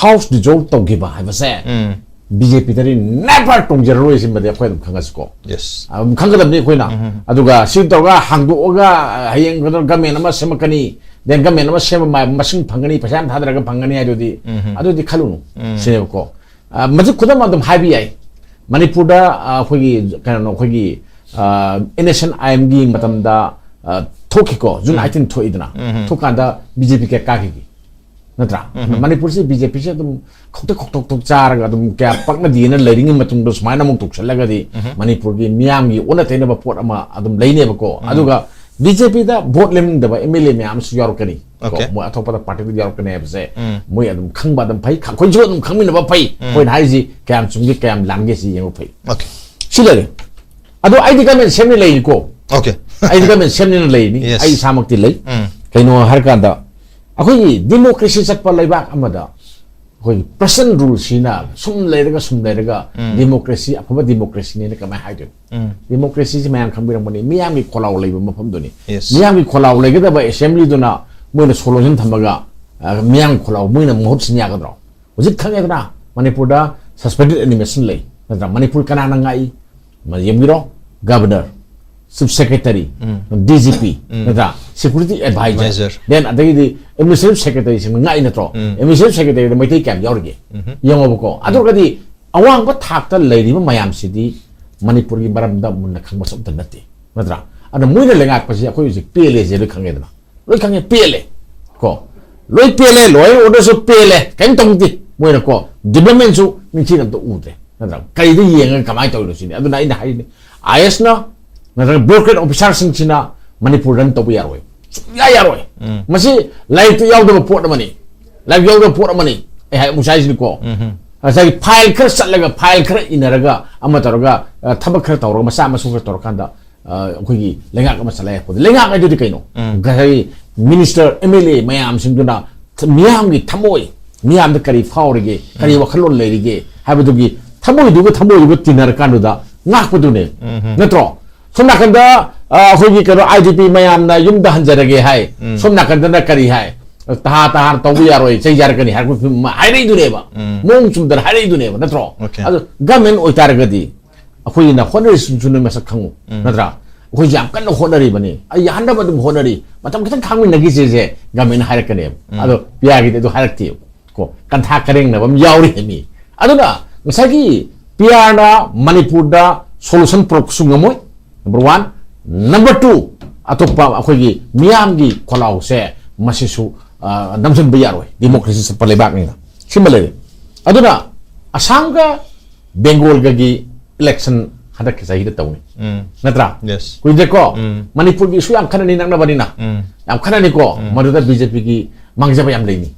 ꯍꯥꯎꯁ ꯗꯤꯖꯣꯜꯕ ꯇꯧꯈꯤꯕ ꯍꯥꯏꯕꯁꯦ ꯎꯝ. ꯕꯤ ꯖꯦ ꯄꯤꯗꯗꯤ ꯅꯦꯚꯔ ꯇꯣꯡꯖꯔꯔꯣꯏ ꯁꯤꯃꯗꯤ ꯑꯩꯈꯣꯏ ꯑꯗꯨꯝ ꯈꯪꯉꯁꯤꯀꯣ꯫ Yes. ꯑꯗꯨꯝ ꯈꯪꯒꯗꯕꯅꯤ ꯑꯩꯈꯣꯏꯅ꯫ ꯑꯗꯨꯒ ꯁꯤ ꯇꯧꯔꯒ ꯍꯥꯡꯗꯣꯛꯑꯒ ꯍꯌꯦꯡ ꯀꯩꯅꯣ ꯒꯃꯦꯟ ꯑꯃ ꯁꯦꯝꯃꯛꯀꯅꯤ, ꯗꯦꯟ ꯒꯃꯦꯟ ꯑꯃ ꯁꯦꯝꯕ ꯃꯥ-, ꯃꯁꯤꯡ ꯐꯪꯒꯅꯤ, ꯄꯩꯁꯥ ꯌꯥꯝ ꯊꯥꯗꯔꯒ ꯐꯪꯒꯅꯤ ꯍꯥꯏꯗꯨꯗꯤ ꯑꯗꯨꯗꯤ ꯈꯜꯂꯨꯅꯨ ꯁꯤꯅꯦꯕꯀꯣ꯫ ꯑ, ꯃꯁꯤ ꯈꯨꯗꯝ ꯑꯗꯨꯝ ꯍꯥꯏꯕ ꯌꯥꯏ꯫ ꯃꯅꯤꯄꯨꯔꯗ, ꯑ, ꯑꯩꯈꯣꯏꯒꯤ ꯀꯩꯅꯣ, ꯑꯩꯈꯣꯏꯒꯤ, ꯑ, ꯑꯦꯟ ꯑꯦꯁ ꯑꯦꯟ ꯑꯥꯏ ꯑꯦꯝꯒꯤ ꯃꯇꯝꯗ, ꯑ, ꯊꯣꯛꯈꯤꯀꯣ, ꯖꯨꯟ ꯑꯥꯏꯇꯤꯟ ꯊꯣꯛꯏꯗꯅ꯫ ꯊꯣꯛꯀꯥꯟꯗ ꯕꯤ ꯖꯦ ꯄꯤ ꯀꯌꯥ ꯀꯥꯈꯤꯒꯦ? ꯅꯠꯇ꯭ꯔꯥ? ꯃꯅꯤꯄꯨꯔꯁꯤ ꯕꯤ ꯖꯦ ꯄꯤꯁꯦ ꯑꯗꯨꯝ ꯈꯧꯇꯛ ꯈꯧꯇꯛ ꯈꯧꯇꯛ ꯆꯥꯔꯒ ꯑꯗꯨꯝ ꯀꯌꯥ ꯄꯛꯅꯗꯦꯅ ꯂꯩꯔꯤꯉꯩ ꯃꯇꯨꯡꯗ ꯁꯨꯃꯥꯏꯅ ꯑꯃꯨꯛ ꯇꯧꯁꯜꯂꯒꯗꯤ ꯃꯅꯤꯄꯨꯔꯒꯤ ꯃꯤꯌꯥꯝꯒꯤ ꯑꯣꯟꯅ ꯇꯩꯅꯕ ꯄꯣꯠ ꯑꯃ ꯑꯗꯨꯝ ꯂꯩꯅꯦꯕꯀꯣ꯫ ꯑꯗꯨꯒ ꯕꯤ ꯖꯦ ꯄꯤꯗ ꯚꯣꯠ ꯂꯦꯝꯅꯤꯡꯗꯕ ꯑꯦꯝ ꯑꯦꯜ ꯑꯦ ꯃꯌꯥꯝ ꯑꯃꯁꯨ ꯌꯥꯎꯔꯛꯀꯅꯤ꯫ ꯀꯣ, Okay. ꯃꯣꯏ ꯑꯇꯣꯞꯄꯗ ꯄꯥꯔꯇꯤꯗ ꯌꯥꯎꯔꯛꯀꯅꯤ ꯍꯥꯏꯕꯁꯦ ꯎꯝ. ꯃꯣꯏ ꯑꯗꯨꯝ ꯈꯪꯕ ꯑꯗꯨꯝ ꯐꯩ꯫ ꯑꯩꯈꯣꯏꯁꯨ ꯑꯗꯨꯝ ꯈꯪꯃꯤꯟꯅꯕ ꯐꯩ꯫ ꯑꯩꯈꯣꯏꯅ ꯍꯥꯏꯁꯤ ꯀꯌꯥꯝ ꯆꯨꯝꯒꯦ ꯀꯌꯥꯝ ꯂꯥꯟꯒꯦ ꯁꯤ ꯌꯦꯡꯕ ꯐꯩ꯫ Okay. ꯁꯤ ꯂꯩꯔꯦ꯫ ꯑꯗꯣ ꯑꯩꯗꯤ ꯒꯃꯦꯟ ꯁꯦꯝꯅꯤ ꯂꯩꯅꯤꯀꯣ꯫ Okay. ꯑꯩꯗꯤ ꯒꯃꯦꯟ ꯁꯦꯝꯅꯤꯅ ꯂꯩꯅꯤ꯫ Yes. ꯑꯩ ꯏꯁꯥꯃꯛꯇꯤ ꯂꯩ꯫ ꯎꯝ. ꯀꯩꯅꯣ ꯍꯥꯏꯔꯀꯥꯟꯗ ꯑꯩꯈꯣꯏꯒꯤ ꯗꯤꯃꯣꯀ꯭ꯔꯦꯁꯤ ꯆꯠꯄ ꯂꯩꯕꯥꯛ ꯑꯃꯗ ꯑꯩꯈꯣꯏꯒꯤ ꯄ꯭ꯔꯁꯟ ꯔꯨꯜꯁꯤꯅ ꯁꯨꯝ ꯂꯩꯔꯒ ꯁꯨꯝ ꯂꯩꯔꯒ ꯗꯤꯃꯣꯀ꯭ꯔꯦꯁꯤ, ꯑꯐꯕ ꯗꯤꯃꯣꯀ꯭ꯔꯦꯁꯤꯅꯦꯅ ꯀꯃꯥꯏꯅ ꯍꯥꯏꯗꯣꯏꯅꯣ? ꯎꯝ. ꯗꯤꯃꯣꯀ꯭ꯔꯦꯁꯤꯁꯤ ꯃꯌꯥꯝ ꯈꯪꯕꯤꯔꯝꯒꯅꯤ, ꯃꯤꯌꯥꯝꯒꯤ ꯈꯣꯜꯂꯥꯎ ꯂꯩꯕ ꯃꯐꯝꯗꯨꯅꯤ꯫ Yes. ꯃꯤꯌꯥꯝꯒꯤ ꯈꯣꯜꯂꯥꯎ ꯂꯩꯒꯗꯕ ꯑꯦꯁꯦꯝꯕ꯭ꯂꯤꯗꯨꯅ ꯃꯣꯏꯅ ꯁꯣꯂꯨꯁꯟ ꯊꯝꯃꯒ, ꯑ, ꯃꯤꯌꯥꯝꯒꯤ ꯈꯣꯜꯂꯥꯎ ꯃꯣꯏꯅ ꯃꯍꯨꯠ ꯁꯤꯟ ꯌꯥꯒꯗ꯭ꯔꯣ? ꯍꯧꯖꯤꯛ ꯈꯪꯉꯦꯗꯅ, ꯃꯅꯤꯄꯨꯔꯗ suspended animation ꯂꯩ, ꯅꯠꯇ꯭ꯔꯥ? ꯃꯅꯤꯄꯨꯔ ꯀꯅꯥꯅ ꯉꯥꯛꯏ? ꯃ-, ꯌꯦꯡꯕꯤꯔꯣ, governor, chief secretary, D G P, ꯅꯠꯇ꯭ꯔꯥ? Security adviser, Advisor. ꯗꯦꯟ ꯑꯗꯒꯤꯗꯤ ꯑꯦꯗꯃꯤꯅꯤꯁꯇ꯭ꯔꯦꯇꯤꯚ ꯁꯦꯀ꯭ꯔꯦꯇꯔꯤꯁꯤꯡꯅ ꯉꯥꯛꯏ ꯅꯠꯇ꯭ꯔꯣ? ꯑꯦꯗꯃꯤꯅꯤꯁꯇ꯭ꯔꯦꯇꯤꯚ ꯁꯦꯀ꯭ꯔꯦꯇꯔꯤꯗ ꯃꯩꯇꯩ ꯀꯌꯥꯝ ꯌꯥꯎꯔꯤꯒꯦ? ꯌꯦꯡꯉꯣꯕꯀꯣ꯫ ꯑꯗꯨ ꯑꯣꯏꯔꯒꯗꯤ ꯑꯋꯥꯡꯕ ꯊꯥꯛꯇ ꯂꯩꯔꯤꯕ ꯃꯌꯥꯝꯁꯤꯗꯤ ꯃꯅꯤꯄꯨꯔꯒꯤ ꯃꯔꯝꯗ ꯃꯨꯟꯅ ꯈꯪꯕꯁꯨ ꯑꯝꯇ ꯅꯠꯇꯦ, ꯅꯠꯇ꯭ꯔꯥ? ꯑꯗ ꯃꯣꯏꯅ ꯂꯩꯉꯥꯛꯄꯁꯤ ꯑꯩꯈꯣꯏ ꯍꯧꯖꯤꯛ ꯄꯦꯜꯂꯦꯁꯦ ꯂꯣꯏ ꯈꯪꯉꯦꯗꯅ, ꯂꯣꯏ ꯈꯪꯉꯦ, ꯄꯦꯜꯂꯦ꯫ ꯀꯣ, ꯂꯣꯏ ꯄꯦꯜꯂꯦ, ꯂꯣ ꯑꯦꯟ ꯑꯣꯔꯗꯔꯁꯨ ꯄꯦꯜꯂꯦ, ꯀꯔꯤꯝ ꯇꯧꯗꯦ꯫ ꯃꯣꯏꯅ ꯀꯣ, ꯗꯤꯕ꯭ꯂꯞꯃꯦꯟꯁꯨ ꯅꯤꯡꯊꯤꯅ ꯑꯝꯇ ꯎꯗꯦ, ꯅꯠꯇ꯭ꯔꯥ? ꯀꯔꯤꯗ ꯌꯦꯡꯉꯒ ꯀꯃꯥꯏꯅ ꯇꯧꯔꯤꯅꯣ ꯁꯤꯅꯤ꯫ ꯑꯗꯨꯅ ꯑꯩꯅ ꯍꯥꯏꯔꯤꯅꯤ, ꯑꯥꯏ ꯑꯦꯁꯅ ꯅꯠꯇ꯭ꯔꯒ ꯕ꯭ꯌꯨꯔꯣꯀ꯭ꯔꯦꯠ ꯑꯣꯐꯤꯁꯥꯔꯁꯤꯡꯁꯤꯅ ꯃꯅꯤꯄꯨꯔ ꯔꯟ ꯇꯧꯕ ꯌꯥꯔꯣꯏ, ꯁꯨꯡꯌꯥ ꯌꯥꯔꯣꯏ꯫ ꯃꯁꯤ ꯂꯥꯏꯔꯤꯛꯇ ꯌꯥꯎꯗꯕ ꯄꯣꯠ ꯑꯃꯅꯤ, ꯂꯥꯏꯔꯤꯛ ꯌꯥꯎꯗꯕ ꯄꯣꯠ ꯑꯃꯅꯤ꯫ ꯑꯩ ꯍꯥꯏ, ꯑꯃꯨꯛ ꯍꯥꯏꯁꯤꯅꯤꯀꯣ, ꯉꯁꯥꯏꯒꯤ ꯐꯥꯏꯜ ꯈꯔ ꯆꯠꯂꯒ, ꯐꯥꯏꯜ ꯈꯔ ꯏꯟꯅꯔꯒ, ꯑꯃ ꯇꯧꯔꯒ, ꯑ, ꯊꯕꯛ ꯈꯔ ꯇꯧꯔꯒ, ꯃꯆꯥ ꯃꯁꯨ ꯈꯔ ꯇꯧꯔꯀꯥꯟꯗ, ꯑ, ꯑꯩꯈꯣꯏꯒꯤ ꯂꯩꯉꯥꯛ ꯑꯃ ꯆꯂꯥꯏ ꯍꯥꯏꯕꯗ, ꯂꯩꯉꯥꯛ ꯍꯥꯏꯗꯨꯗꯤ ꯀꯩꯅꯣ? ꯉꯁꯥꯏꯒꯤ ꯃꯤꯅꯤꯁꯇꯔ, ꯑꯦꯝ ꯑꯦꯜ ꯑꯦ ꯃꯌꯥꯝꯁꯤꯡꯗꯨꯅ ꯊ-, ꯃꯤꯌꯥꯝꯒꯤ ꯊꯃꯣꯏ, ꯃꯤꯌꯥꯝꯗ ꯀꯔꯤ ꯐꯥꯎꯔꯤꯒꯦ, ꯀꯔꯤ ꯋꯥꯈꯜꯂꯣꯟ ꯂꯩꯔꯤꯒꯦ ꯍꯥꯏꯕꯗꯨꯒꯤ ꯊꯃꯣꯏꯗꯨꯒ ꯊꯃꯣꯏꯗꯨꯒ ꯇꯤꯟꯅꯔꯀꯥꯟꯗꯨꯗ ꯉꯥꯛꯄꯗꯨꯅꯦ, ꯅꯠꯇ꯭ꯔꯣ? ꯁꯣꯝ ꯅꯥꯀꯟꯗ, ꯑ, ꯑꯩꯈꯣꯏꯒꯤ ꯀꯩꯅꯣ, ꯑꯥꯏ ꯗꯤ ꯄꯤ ꯃꯌꯥꯝꯅ ꯌꯨꯝꯗ ꯍꯟꯖꯔꯒꯦ ꯍꯥꯏ, ꯁꯣꯝ ꯅꯥꯀꯟꯗꯅ ꯀꯔꯤ ꯍꯥꯏ? ꯇꯍꯥ ꯇꯍꯥ ꯇꯧꯕ ꯌꯥꯔꯣꯏ, ꯆꯩ ꯆꯥꯔꯛꯀꯅꯤ ꯍꯥꯏꯔꯛꯄ ꯐꯤꯕꯝ ꯑꯃ ꯍꯥꯏꯔꯛꯏꯗꯨꯅꯦꯕ꯫ ꯃꯑꯣꯡ ꯆꯨꯝꯗꯅ ꯍꯥꯏꯔꯛꯏꯗꯨꯅꯦꯕ, ꯅꯠꯇ꯭ꯔꯣ? Okay. ꯑꯗꯣ ꯒꯃꯦꯟ ꯑꯣꯏꯇꯥꯔꯒꯗꯤ ꯑꯩꯈꯣꯏꯅ ꯍꯣꯠꯅꯔꯤꯁꯤꯡꯁꯨ ꯅꯣꯏ ꯃꯁꯛ ꯈꯪꯉꯨ, ꯅꯠꯇ꯭ꯔꯥ? ꯑꯩꯈꯣꯏꯁꯨ ꯌꯥꯝ ꯀꯟꯅ ꯍꯣꯠꯅꯔꯤꯕꯅꯤ, ꯑꯩ ꯌꯥꯍꯟꯅꯕ ꯑꯗꯨꯝ ꯍꯣꯠꯅꯔꯤ, ꯃꯇꯝ ꯈꯤꯇꯪ ꯈꯥꯡꯃꯤꯟꯅꯈꯤꯁꯦꯁꯦ ꯒꯃꯦꯟꯅ ꯍꯥꯏꯔꯛꯀꯅꯦꯕ꯫ ꯑꯗꯣ ꯄꯤ ꯑꯥꯔꯒꯤꯗꯤ ꯑꯗꯨ ꯍꯥꯏꯔꯛꯇꯦꯕ꯫ ꯀꯣ, ꯀꯟꯊꯥ ꯀꯔꯦꯡꯅꯕ ꯑꯃ ꯌꯥꯎꯔꯤ ꯍꯥꯏ ꯃꯤ꯫ ꯑꯗꯨꯅ ꯉꯁꯥꯏꯒꯤ ꯄꯤ ꯑꯥꯔꯅ ꯃꯅꯤꯄꯨꯔꯗ ꯁꯣꯂꯨꯁꯟ ꯄꯨꯔꯛꯄꯁꯨ ꯉꯝꯃꯣꯏ, ꯅꯝꯕꯔ ꯋꯥꯟ꯫ ꯅꯝꯕꯔ ꯇꯨ, ꯑꯇꯣꯞꯄ ꯑꯩꯈꯣꯏꯒꯤ ꯃꯤꯌꯥꯝꯒꯤ ꯈꯣꯜꯂꯥꯎꯁꯦ ꯃꯁꯤꯁꯨ, ꯑ, ꯅꯝꯁꯤꯟꯕ ꯌꯥꯔꯣꯏ ꯗꯤꯃꯣꯀ꯭ꯔꯦꯁꯤ ꯆꯠꯄ ꯂꯩꯕꯥꯛꯅꯤꯅ꯫ ꯁꯤꯃ ꯂꯩꯔꯦ꯫ ꯑꯗꯨꯅ ꯑꯁꯥꯝꯒ ꯕꯦꯡꯒꯣꯜꯒꯒꯤ ꯏꯂꯦꯛꯁꯟ ꯍꯟꯗꯛꯀꯤ ꯆꯍꯤꯗ ꯇꯧꯅꯤ, ꯎꯝ. ꯅꯠꯇ꯭ꯔꯥ? Yes. ꯀꯨꯏꯗ꯭ꯔꯦꯀꯣ. ꯎꯝ. ꯃꯅꯤꯄꯨꯔꯒꯤ issue ꯌꯥꯝ ꯈꯟꯅꯅꯤ, ꯅꯛꯅꯕꯅꯤꯅ. ꯎꯝ. ꯌꯥꯝ ꯈꯟꯅꯅꯤꯀꯣ. ꯃꯗꯨꯗ ꯕꯤ ꯖꯦ ꯄꯤꯒꯤ ꯃꯥꯡꯖꯕ ꯌꯥꯝ ꯂꯩꯅꯤ,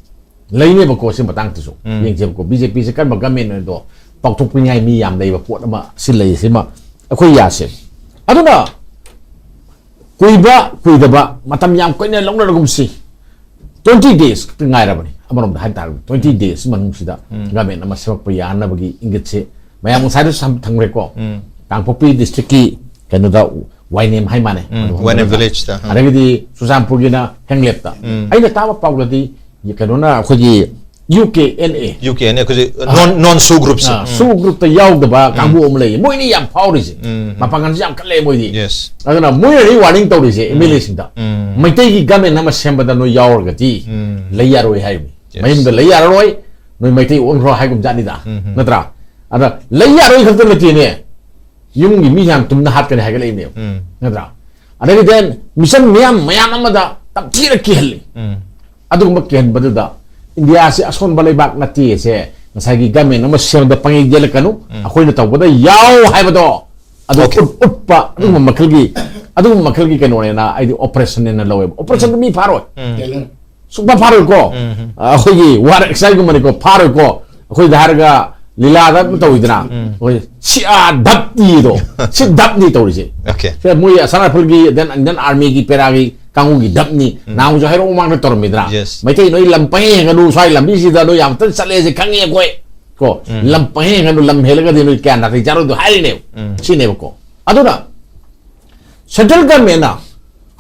ꯂꯩꯅꯦꯕꯀꯣ꯫ ꯁꯤ ꯃꯇꯥꯡꯗꯁꯨ ꯎꯝ. ꯌꯦꯡꯁꯦꯕꯀꯣ꯫ ꯕꯤ ꯖꯦ ꯄꯤꯁꯦ ꯀꯔꯝꯕ government ꯑꯣꯏꯗꯣ ꯄꯥꯎꯊꯣꯛꯄꯤꯅꯤꯡꯉꯥꯏ ꯃꯤ ꯌꯥꯝ ꯂꯩꯕ ꯄꯣꯠ ꯑꯃ ꯁꯤ ꯂꯩ, ꯁꯤꯃ ꯑꯩꯈꯣꯏ ꯌꯥꯁꯦ꯫ ꯑꯗꯨꯅ ꯀꯨꯏꯕ ꯀꯨꯏꯗꯕ ꯃꯇꯝ ꯌꯥꯝ ꯀꯨꯏꯅ ꯂꯧꯅꯔꯒꯨꯝꯁꯤ, twenty days ꯈꯛꯇ ꯉꯥꯏꯔꯕꯅꯤ꯫ ꯑꯃꯔꯣꯝꯗ ꯍꯥꯏꯇꯥꯔꯒꯗꯤ twenty days ꯃꯅꯨꯡꯁꯤꯗ government ꯑꯃ ꯁꯦꯝꯃꯛꯄ ꯌꯥꯅꯕꯒꯤ ꯏꯪꯒꯤꯠꯁꯦ ꯃꯌꯥꯝ ꯉꯁꯥꯏꯗꯁꯨ ꯊꯝ-, ꯊꯝꯈ꯭ꯔꯦꯀꯣ꯫ ꯎꯝ. ꯀꯥꯡꯄꯣꯛꯄꯤ districtꯀꯤ ꯀꯩꯅꯣꯗ ꯋꯥꯏꯅꯦꯝ ꯍꯥꯏ ꯃꯥꯅꯦ꯫ ꯎꯝ, ꯑꯗꯨ ꯋꯥꯏꯅꯦꯝ ꯍꯧꯔꯒ villageꯇ, ꯎꯝ. ꯑꯗꯒꯤꯗꯤ ꯆꯨꯔꯆꯥꯟꯄꯨꯔꯒꯤꯅ ꯍꯦꯡꯂꯦꯞꯇ꯫ ꯎꯝ. ꯑꯩꯅ ꯇꯥꯕ ꯄꯥꯎꯗꯗꯤ ꯀꯩꯅꯣꯅ ꯑꯩꯈꯣꯏꯒꯤ U K N A, U K N A, ꯑꯩꯈꯣꯏꯁꯦ non, non SoO groupꯁꯦ. ꯑ, SoO groupꯇ ꯌꯥꯎꯗꯕ ꯀꯥꯡꯕꯨ ꯑꯃ ꯂꯩꯌꯦ꯫ ꯃꯣꯏꯅꯤ ꯌꯥꯝ ꯐꯥꯎꯔꯤꯁꯦ꯫ ꯎꯝ. ꯃꯄꯥꯡꯒꯜꯁꯨ ꯌꯥꯝ ꯀꯜꯂꯦ ꯃꯣꯏꯗꯤ꯫ Yes. ꯑꯗꯨꯅ ꯃꯣꯏꯅꯗꯤ warning ꯇꯧꯔꯤꯁꯦ ꯑꯦꯝ ꯑꯦꯜ ꯑꯦꯁꯤꯡꯗ, ꯎꯝ. ꯃꯩꯇꯩꯒꯤ government ꯑꯃ ꯁꯦꯝꯕꯗ ꯅꯣꯏ ꯌꯥꯎꯔꯒꯗꯤ ꯎꯝ. ꯂꯩ ꯌꯥꯔꯣꯏ ꯍꯥꯏꯕꯅꯤ꯫ Yes. ꯃꯌꯨꯝꯗ ꯂꯩ ꯌꯥꯔꯔꯣꯏ, ꯅꯣꯏ ꯃꯩꯇꯩ ꯑꯣꯟꯈ꯭ꯔꯣ ꯍꯥꯏꯒꯨꯝ ꯖꯥꯠꯅꯤꯗ, ꯎꯝ. ꯅꯠꯇ꯭ꯔꯥ? ꯑꯗ ꯂꯩ ꯌꯥꯔꯣꯏ ꯈꯛꯇ ꯅꯠꯇꯦꯅꯦ, ꯌꯨꯝꯒꯤ ꯃꯤ ꯌꯥꯝ ꯇꯨꯝꯅ ꯍꯥꯠꯀꯅꯤ ꯍꯥꯏꯒꯠꯂꯛꯏꯅꯦꯕ, ꯎꯝ. ꯅꯠꯇ꯭ꯔꯥ? ꯑꯗꯒꯤ then mission ꯃꯌꯥꯝ ꯃꯌꯥꯝ ꯑꯃꯗ ꯇꯝꯊꯤꯅ ꯀꯤꯍꯜꯂꯤ꯫ ꯎꯝ. ꯑꯗꯨꯒꯨꯝꯕ ꯀꯤꯍꯟꯕꯗꯨꯗ ꯏꯟꯗꯤꯌꯥꯁꯤ ꯑꯁꯣꯟꯕ ꯂꯩꯕꯥꯛ ꯅꯠꯇꯦꯁꯦ ꯉꯁꯥꯏꯒꯤ government ꯑꯃ ꯁꯦꯝꯕꯗ ꯄꯪꯌꯦꯠ ꯌꯦꯠꯂꯛꯀꯅꯨ, ꯑꯩꯈꯣꯏꯅ ꯇꯧꯕꯗ ꯌꯥꯎ ꯍꯥꯏꯕꯗꯣ ꯑꯗꯨ Okay. ꯎꯠ-, ꯎꯠꯄ ꯑꯗꯨꯒꯨꯝꯕ ꯃꯈꯜꯒꯤ, ꯑꯗꯨꯒꯨꯝꯕ ꯃꯈꯜꯒꯤ ꯀꯩꯅꯣꯅꯦꯅ ꯑꯩꯗꯤ operation ꯅꯦꯅ ꯂꯧꯋꯦꯕ꯫ Operation ꯃꯤ ꯐꯥꯔꯣꯏ, ꯎꯝ. ꯁꯨꯡꯐꯥ ꯐꯥꯔꯣꯏꯀꯣ꯫ ꯎꯝ. ꯑꯩꯈꯣꯏꯒꯤ war exerciseꯒꯨꯝꯕꯅꯤꯀꯣ, ꯐꯥꯔꯣꯏꯀꯣ꯫ ꯑꯩꯈꯣꯏꯗ ꯍꯥꯏꯔꯒ ꯂꯤꯂꯥꯗ ꯑꯗꯨꯝ ꯇꯧꯋꯤꯗꯅ, ꯎꯝ. ꯑꯩꯈꯣꯏ ꯁꯤ ꯑꯥ ꯙꯞꯅꯤꯗꯣ, ꯁꯤ ꯙꯞꯅꯤ ꯇꯧꯔꯤꯁꯦ꯫ Okay. ꯁꯦ ꯃꯣꯏ ꯑꯁꯥꯝ ꯔꯥꯏꯐꯜꯒꯤ, then Indian Armyꯒꯤ, ꯄꯦꯔꯥꯒꯤ ꯀꯥꯡꯕꯨꯒꯤ ꯙꯞꯅꯤ꯫ ꯅꯍꯥꯟꯁꯨ ꯍꯩꯔꯣꯛ ꯃꯃꯥꯡꯗ ꯇꯧꯔꯝꯃꯤꯗꯅ, Yes. ꯃꯩꯇꯩ ꯅꯣꯏ ꯂꯝ ꯄꯪꯍꯦꯟ ꯍꯦꯟꯒꯅꯨ, ꯁ꯭ꯋꯥꯏ ꯂꯝꯕꯤꯁꯤꯗ ꯅꯣꯏ ꯌꯥꯝ ꯇꯟ ꯆꯠꯂꯦꯁꯦ ꯈꯪꯉꯦ ꯑꯩꯈꯣꯏ꯫ ꯀꯣ, ꯂꯝ ꯄꯪꯍꯦꯟ ꯍꯦꯟꯒꯅꯨ, ꯂꯝ ꯍꯦꯜꯂꯒꯗꯤ ꯅꯣꯏ ꯀꯌꯥ ꯅꯥꯇꯩ ꯆꯥꯔꯣꯏꯗꯣ ꯍꯥꯏꯔꯤꯅꯦꯕ꯫ ꯎꯝ. ꯁꯤꯅꯦꯕꯀꯣ꯫ ꯑꯗꯨꯅ central governmentꯅ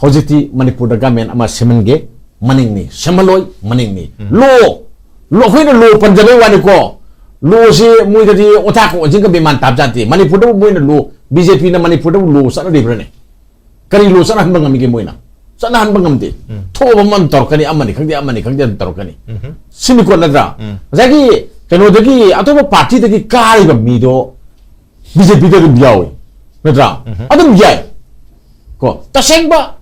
ꯍꯧꯖꯤꯛꯇꯤ ꯃꯅꯤꯄꯨꯔꯗ government ꯑꯃ ꯁꯦꯝꯍꯟꯒꯦ, ꯃꯅꯤꯡꯅꯤ, ꯁꯦꯝꯍꯜꯂꯣꯏ, ꯃꯅꯤꯡꯅꯤ꯫ Law, law, ꯑꯩꯈꯣꯏꯅ law ꯄꯟꯖꯕꯩ ꯋꯥꯅꯤꯀꯣ꯫ Lawꯁꯤ ꯃꯣꯏꯗꯗꯤ ꯑꯣꯊꯥ ꯀꯣꯟꯁꯤꯟꯒ ꯕꯦꯃꯥꯟ ꯇꯥꯕ ꯖꯥꯠꯇꯦ꯫ ꯃꯅꯤꯄꯨꯔꯗꯕꯨ ꯃꯣꯏꯅ law, ꯕꯤ ꯖꯦ ꯄꯤꯅ ꯃꯅꯤꯄꯨꯔꯗꯕꯨ law ꯆꯠꯅꯔꯤꯕ꯭ꯔꯅꯦ? ꯀꯔꯤ law ꯆꯠꯅꯍꯟꯕ ꯉꯝꯃꯤꯒꯦ ꯃꯣꯏꯅ? ꯆꯠꯅꯍꯟꯕ ꯉꯝꯗꯦ꯫ ꯊꯣꯛꯑꯕ ꯑꯃ ꯇꯧꯔꯛꯀꯅꯤ, ꯑꯃꯅꯤ ꯈꯪꯗꯦ, ꯑꯃꯅꯤ ꯈꯪꯗꯦ, ꯑꯗꯨꯝ ꯇꯧꯔꯛꯀꯅꯤ꯫ ꯁꯤꯅꯤꯀꯣ, ꯅꯠꯇ꯭ꯔꯥ? ꯉꯁꯥꯏꯒꯤ ꯀꯩꯅꯣꯗꯒꯤ, ꯑꯇꯣꯞꯄ partyꯗꯒꯤ ꯀꯥꯔꯤꯕ ꯃꯤꯗꯣ ꯕꯤ ꯖꯦ ꯄꯤꯗ ꯑꯗꯨꯝ ꯌꯥꯎꯏ, ꯅꯠꯇ꯭ꯔꯥ? ꯑꯗꯨꯝ ꯌꯥꯏ꯫ ꯀꯣ, ꯇꯁꯦꯡꯕ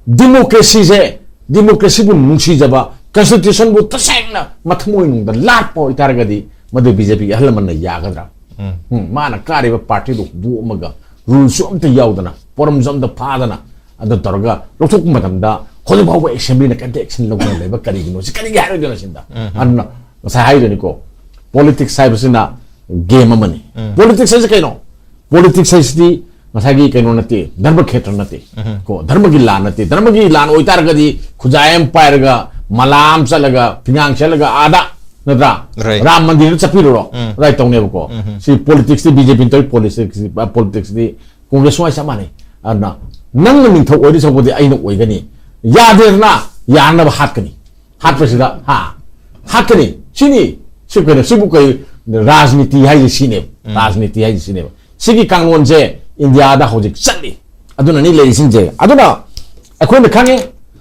democracyꯁꯦ, democracyꯕꯨ ꯅꯨꯡꯁꯤꯖꯕ, constitutionꯕꯨ ꯇꯁꯦꯡꯅ ꯃꯊꯃꯣꯏꯅꯨꯡꯗ ꯂꯥꯠꯄ ꯑꯣꯏꯇꯥꯔꯒꯗꯤ ꯃꯗꯨ ꯕꯤ ꯖꯦ ꯄꯤꯒꯤ ꯑꯍꯜ ꯂꯃꯟꯅ ꯌꯥꯒꯗ꯭ꯔꯥ? ꯎꯝ, ꯃꯥꯅ ꯀꯥꯔꯤꯕ ꯄꯥꯔꯇꯤꯗꯨ ꯍꯨꯟꯗꯣꯛꯑꯝꯃꯒ ꯔꯨꯜꯁꯨ ꯑꯝꯇ ꯌꯥꯎꯗꯅ, ꯄꯣꯔꯝꯁꯨ ꯑꯝꯇ ꯐꯥꯗꯅ, ꯑꯗꯨ ꯇꯧꯔꯒ ꯂꯧꯊꯣꯛꯄ ꯃꯇꯝꯗ ꯍꯧꯖꯤꯛ ꯐꯥꯎꯕ ꯑꯦꯁꯦꯝꯕ꯭ꯂꯤꯅ ꯀꯩꯝꯇ ꯑꯦꯛꯁꯟ ꯂꯧꯗꯅ ꯂꯩꯕ ꯀꯔꯤꯒꯤꯅꯣ? ꯁꯤ ꯀꯔꯤꯒꯤ ꯍꯥꯏꯔꯣꯏꯗꯣꯏꯅꯣ ꯁꯤꯗ? ꯑꯗꯨꯅ ꯉꯁꯥꯏ ꯍꯥꯏꯗꯣꯏꯅꯤꯀꯣ, ꯄꯣꯂꯤꯇꯤꯛꯁ ꯍꯥꯏꯕꯁꯤꯅ ꯒꯦꯝ ꯑꯃꯅꯤ꯫ ꯄꯣꯂꯤꯇꯤꯛꯁ ꯍꯥꯏꯁꯤ ꯀꯩꯅꯣ? ꯄꯣꯂꯤꯇꯤꯛꯁ ꯍꯥꯏꯁꯤꯗꯤ ꯉꯁꯥꯏꯒꯤ ꯀꯩꯅꯣ ꯅꯠꯇꯦ, ꯙꯔꯃ ꯈꯦꯇ꯭ꯔ ꯅꯠꯇꯦ꯫ ꯀꯣ, ꯙꯔꯃꯒꯤ ꯂꯥꯟ ꯅꯠꯇꯦ꯫ ꯙꯔꯃꯒꯤ ꯂꯥꯟ ꯑꯣꯏꯇꯥꯔꯒꯗꯤ ꯈꯨꯖꯥꯏ ꯑꯃ ꯄꯥꯏꯔꯒ, ꯃꯂꯥ ꯑꯃ ꯆꯠꯂꯒ, ꯐꯤꯉꯥꯡ ꯆꯠꯂꯒ ꯑꯥꯗ, ꯅꯠꯇ꯭ꯔꯥ? ꯔꯥꯝ ꯃꯟꯗꯤꯔꯗ ꯆꯠꯄꯤꯔꯨꯔꯣ, ꯑꯗꯥꯏ ꯇꯧꯅꯦꯕꯀꯣ꯫ ꯁꯤ ꯄꯣꯂꯤꯇꯤꯛꯁꯇꯤ ꯕꯤ ꯖꯦ ꯄꯤꯅ ꯇꯧꯔꯤ ꯄꯣꯂꯤꯇꯤꯛꯁ, ꯄꯣꯂꯤꯇꯤꯛꯁꯇꯤ ꯀꯣꯡꯒ꯭ꯔꯦꯁ ꯍꯣꯏ ꯆꯞ ꯃꯥꯟꯅꯩ꯫ ꯑꯗꯨꯅ ꯅꯪꯅ ꯅꯤꯡꯊꯧ ꯑꯣꯏꯗꯣꯏ ꯁꯔꯨꯛꯄꯨꯗꯤ ꯑꯩꯅ ꯑꯣꯏꯒꯅꯤ꯫ ꯌꯥꯗꯦꯗꯅ, ꯌꯥꯅꯕ ꯍꯥꯠꯀꯅꯤ꯫ ꯍꯥꯠꯄꯁꯤꯗ, ꯍꯥ? ꯍꯥꯠꯀꯅꯤ꯫ ꯁꯤꯅꯤ꯫ ꯁꯤ ꯀꯩꯅꯣ, ꯁꯤꯕꯨ ꯀꯩ ꯔꯥꯖꯅꯤꯇꯤ ꯍꯥꯏꯁꯦ ꯁꯤꯅꯦꯕ꯫ ꯔꯥꯖꯅꯤꯇꯤ ꯍꯥꯏꯁꯦ ꯁꯤꯅꯦꯕ꯫ ꯁꯤꯒꯤ ꯀꯥꯡꯂꯣꯟꯁꯦ ꯏꯟꯗꯤꯌꯥꯗ ꯍꯧꯖꯤꯛ ꯆꯠꯂꯤ꯫ ꯑꯗꯨꯅꯅꯤ ꯂꯩꯔꯤꯁꯤꯡꯁꯦ꯫ ꯑꯗꯨꯅ ꯑꯩꯈꯣꯏꯅ ꯈꯪꯉꯦ,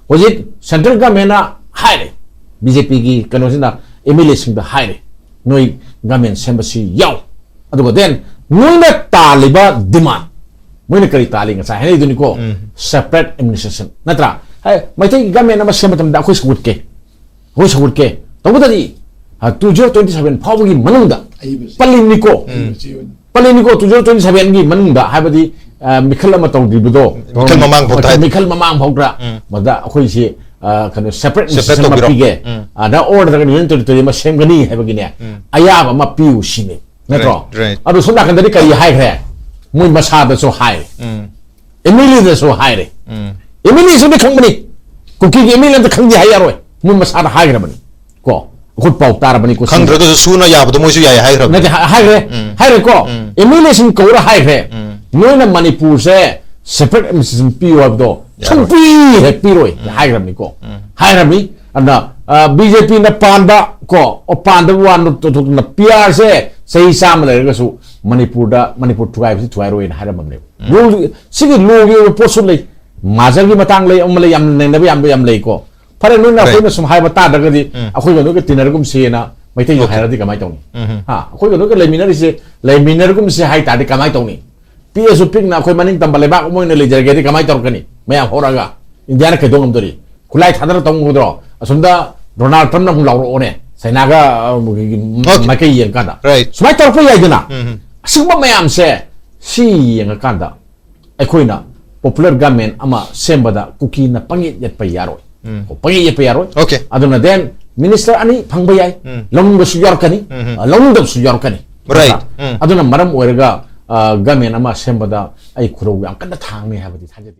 ꯍꯧꯖꯤꯛ ꯁꯦꯟꯇ꯭ꯔꯦꯜ ꯒꯃꯦꯟꯅ ꯍꯥꯏꯔꯦ, ꯕꯤ ꯖꯦ ꯄꯤꯒꯤ ꯀꯩꯅꯣꯁꯤꯅ ꯑꯦꯝ ꯑꯦꯜ ꯑꯦꯁꯤꯡꯗ ꯍꯥꯏꯔꯦ, "ꯅꯣꯏ ꯒꯃꯦꯟ ꯁꯦꯝꯕꯁꯤ ꯌꯥꯎ"꯫ ꯑꯗꯨꯒ then ꯅꯣꯏꯅ ꯇꯥꯜꯂꯤꯕ ꯗꯤꯃꯥꯟ, ꯃꯣꯏꯅ ꯀꯔꯤ ꯇꯥꯜꯂꯤ? ꯉꯁꯥꯏ ꯍꯥꯏꯅꯩꯗꯨꯅꯤꯀꯣ, ꯁꯦꯄꯔꯦꯠ ꯑꯦꯗꯃꯤꯅꯤꯁꯇ꯭ꯔꯦꯁꯟ, ꯅꯠꯇ꯭ꯔꯥ? ꯍꯥꯏ, ꯃꯩꯇꯩꯒꯤ ꯒꯃꯦꯟ ꯑꯃ ꯁꯦꯝꯕ ꯃꯇꯝꯗ ꯑꯩꯈꯣꯏ ꯁꯧꯒꯠꯀꯦ, ꯑꯩꯈꯣꯏ ꯁꯧꯒꯠꯀꯦ꯫ ꯇꯧꯕꯇꯗꯤ, ꯑ, two zero twenty seven ꯐꯥꯎꯕꯒꯤ ꯃꯅꯨꯡꯗ ꯑꯏꯕꯁꯤ꯫ ꯄꯜꯂꯤꯅꯤꯀꯣ, ꯎꯝ꯫ ꯄꯜꯂꯤꯅꯤꯀꯣ, two zero twenty seven ꯒꯤ ꯃꯅꯨꯡꯗ ꯍꯥꯏꯕꯗꯤ, ꯑ, ꯃꯤꯈꯜ ꯑꯃ ꯇꯧꯗ꯭ꯔꯤꯕꯗꯣ, ꯃꯤꯈꯜ ꯃꯃꯥꯡ ꯐꯥꯎꯗ ꯍꯥꯏ-, ꯃꯤꯈꯜ ꯃꯃꯥꯡ ꯐꯥꯎꯗ, ꯎꯝ꯫ ꯃꯗ ꯑꯩꯈꯣꯏꯁꯤ, ꯑ, ꯀꯩꯅꯣ, ꯁꯦꯄꯔꯦꯠ ꯁꯦꯄꯔꯦꯠ ꯑꯦꯗꯃꯤꯅꯤꯁꯇ꯭ꯔꯦꯁꯟ ꯑꯃ ꯇꯧꯕꯤꯔꯣ꯫ ꯄꯤꯒꯦ, ꯎꯝ꯫ ꯑꯗ ꯑꯣꯔ ꯅꯠꯇ꯭ꯔꯒ ꯌꯨꯅꯤꯌꯟ ꯇꯦꯔꯤꯇꯣꯔꯤ ꯑꯃ ꯁꯦꯝꯒꯅꯤ ꯍꯥꯏꯕꯒꯤꯅꯦ, ꯎꯝ꯫ ꯑꯌꯥꯕ ꯑꯃ ꯄꯤꯌꯨ ꯁꯤꯅꯦ, ꯅꯠꯇ꯭ꯔꯣ? Right, right. ꯑꯗꯣ ꯁꯣꯝ ꯅꯥꯀꯟꯗꯗꯤ ꯀꯔꯤ ꯍꯥꯏꯈ꯭ꯔꯦ? ꯃꯣꯏ ꯃꯁꯥꯗꯁꯨ ꯍꯥꯏ꯫ ꯎꯝ꯫ ꯑꯦꯝ ꯑꯦꯜ ꯑꯦꯗꯁꯨ ꯍꯥꯏꯔꯦ꯫ ꯎꯝ꯫ ꯑꯦꯝ ꯑꯦꯜ ꯑꯦꯁꯤꯡꯗꯤ ꯈꯪꯕꯅꯤ꯫ ꯀꯨꯀꯤꯒꯤ ꯑꯦꯝ ꯑꯦꯜ ꯑꯦ ꯑꯝꯇ ꯈꯪꯗꯦ ꯍꯥꯏ ꯌꯥꯔꯣꯏ꯫ ꯃꯣꯏ ꯃꯁꯥꯗ ꯍꯥꯏꯈ꯭ꯔꯕꯅꯤ꯫ ꯀꯣ? ꯑꯩꯈꯣꯏ ꯄꯥꯎ ꯇꯥꯔꯕꯅꯤꯀꯣ ꯁꯤꯁꯦ꯫ ꯈꯪꯗ꯭ꯔꯒꯁꯨ ꯁꯨꯅ ꯌꯥꯕꯗꯣ ꯃꯣꯏꯁꯨ ꯌꯥꯏ ꯍꯥꯏꯈ꯭ꯔꯕꯅꯤ꯫ ꯅꯠꯇꯦ, ꯍꯥ-, ꯍꯥꯏꯈ꯭ꯔꯦ꯫ ꯎꯝ꯫ ꯍꯥꯏꯈ꯭ꯔꯦꯀꯣ? ꯎꯝ꯫ ꯑꯦꯝ ꯑꯦꯜ ꯑꯦꯁꯤꯡ ꯀꯧꯔ ꯍꯥꯏꯈ꯭ꯔꯦ꯫ ꯎꯝ꯫ ꯅꯣꯏꯅ ꯃꯅꯤꯄꯨꯔꯁꯦ ꯁꯦꯄꯔꯦꯠ ꯑꯦꯗꯃꯤꯅꯤꯁꯇ꯭ꯔꯦꯁꯟ ꯄꯤꯌꯨ ꯍꯥꯏꯕꯗꯣ ꯌꯥꯔꯣꯏ꯫ ꯁꯨꯡꯄꯤ ꯍꯦꯛ ꯄꯤꯔꯣꯏ ꯎꯝ꯫ ꯍꯥꯏꯈ꯭ꯔꯕꯅꯤꯀꯣ꯫ ꯎꯝ꯫ ꯍꯥꯏꯈ꯭ꯔꯕꯅꯤ꯫ ꯑꯗꯨꯅ, ꯑ, ꯕꯤ ꯖꯦ ꯄꯤꯅ ꯄꯥꯟꯕ ꯀꯣ, ꯑꯣ, ꯄꯥꯟꯗꯕ ꯋꯥ ꯅꯠꯇꯅ ꯄꯤ ꯑꯥꯔꯁꯦ ꯆꯍꯤ ꯆꯥꯝꯃ ꯂꯩꯔꯒꯁꯨ ꯃꯅꯤꯄꯨꯔꯗ, ꯃꯅꯤꯄꯨꯔ ꯊꯨꯒꯥꯏꯕꯁꯤ ꯊꯨꯒꯥꯏꯔꯣꯏꯅ ꯍꯥꯏꯔꯝꯃꯕꯅꯦꯕ꯫ ꯎꯝ꯫ ꯂꯣ-, ꯁꯤꯒꯤ ꯂꯣꯒꯤ ꯑꯣꯏꯕ ꯄꯣꯠꯁꯨ ꯂꯩ, ꯃꯥꯖꯔꯒꯤ ꯃꯇꯥꯡ ꯂꯩ, ꯑꯃ ꯂꯩ, ꯌꯥꯝꯅ ꯅꯩꯅꯕ ꯌꯥꯝ, ꯌꯥꯝ ꯂꯩꯀꯣ꯫ ꯐꯔꯦ, ꯅꯣꯏꯅ ꯂꯩ꯫ ꯑꯩꯈꯣꯏꯅ ꯁꯨꯝ ꯍꯥꯏꯕ ꯇꯥꯗ꯭ꯔꯒꯗꯤ ꯎꯝ꯫ ꯑꯩꯈꯣꯏꯒ ꯅꯣꯏꯒ ꯇꯤꯟꯅꯔꯒꯨꯝꯁꯦꯅ ꯃꯩꯇꯩꯅ ꯑꯣꯀꯦ꯫ ꯍꯥꯏꯔꯗꯤ ꯀꯃꯥꯏꯅ ꯇꯧꯅꯤ? ꯎꯝ꯫ ꯍꯥ? ꯑꯩꯈꯣꯏꯒ ꯅꯣꯏꯒ ꯂꯩꯃꯤꯟꯅꯔꯤꯁꯦ, ꯂꯩꯃꯤꯟꯅꯔꯒꯨꯝꯁꯦ ꯍꯥꯏ ꯇꯥꯔꯗꯤ ꯀꯃꯥꯏꯅ ꯇꯧꯅꯤ? ꯄꯤꯛꯑꯁꯨ ꯄꯤꯛꯅ ꯑꯩꯈꯣꯏ ꯃꯅꯤꯡ ꯇꯝꯕ ꯂꯩꯕꯥꯛ ꯑꯃ ꯑꯣꯏꯅ ꯂꯩꯖꯔꯒꯦꯗꯤ ꯀꯃꯥꯏꯅ ꯇꯧꯔꯛꯀꯅꯤ? ꯃꯌꯥꯝ ꯍꯧꯔꯛꯑꯒ ꯏꯟꯗꯤꯌꯥꯅ ꯀꯩꯗꯧ ꯉꯝꯗꯣꯔꯤ? ꯈꯨꯠꯂꯥꯏ ꯊꯥꯗꯔ ꯇꯧ ꯉꯝꯒꯗ꯭ꯔꯣ? ꯑꯁꯣꯝꯗ ꯗꯣꯅꯥꯜꯗ ꯇ꯭ꯔꯝꯞꯅ ꯑꯃꯨꯛ ꯂꯥꯎꯔꯛꯑꯣꯅꯦ, ꯆꯥꯏꯅꯥꯒ ꯑ, ꯃꯥꯏꯀꯩ ꯌꯦꯡꯀꯥꯟꯗ Right. ꯁꯨꯃꯥꯏꯅ ꯇꯧꯔꯛꯄ ꯌꯥꯏꯗꯅ꯫ ꯎꯝ. ꯑꯁꯤꯒꯨꯝꯕ ꯃꯌꯥꯝꯁꯦ ꯁꯤ ꯌꯦꯡꯉꯀꯥꯟꯗ ꯑꯩꯈꯣꯏꯅ popular government ꯑꯃ ꯁꯦꯝꯕꯗ ꯀꯨꯀꯤꯅ ꯄꯪꯌꯦꯠ ꯌꯦꯠꯄ ꯌꯥꯔꯣꯏ꯫ ꯎꯝ. ꯀꯣ, ꯄꯪꯌꯦꯠ ꯌꯦꯠꯄ ꯌꯥꯔꯣꯏ꯫ Okay. ꯑꯗꯨꯅ then minister ꯑꯅꯤ ꯐꯪꯕ ꯌꯥꯏ꯫ ꯎꯝ. ꯂꯧꯅꯤꯡꯕꯁꯨ ꯌꯥꯎꯔꯛꯀꯅꯤ꯫ ꯎꯝ. ꯑ, ꯂꯧꯅꯤꯡꯗꯕꯁꯨ ꯌꯥꯎꯔꯛꯀꯅꯤ꯫ Right. ꯅꯠꯇ꯭ꯔꯥ? ꯎꯝ. ꯑꯗꯨꯅ ꯃꯔꯝ ꯑꯣꯏꯔꯒ ꯑ, government ꯑꯃ ꯁꯦꯝꯕꯗ ꯑꯩ ꯈꯨꯔꯧ ꯌꯥꯝ ꯀꯟꯅ ꯊꯥꯡꯅꯤ ꯍꯥꯏꯕꯗꯤ ꯊꯥꯖꯗꯦ꯫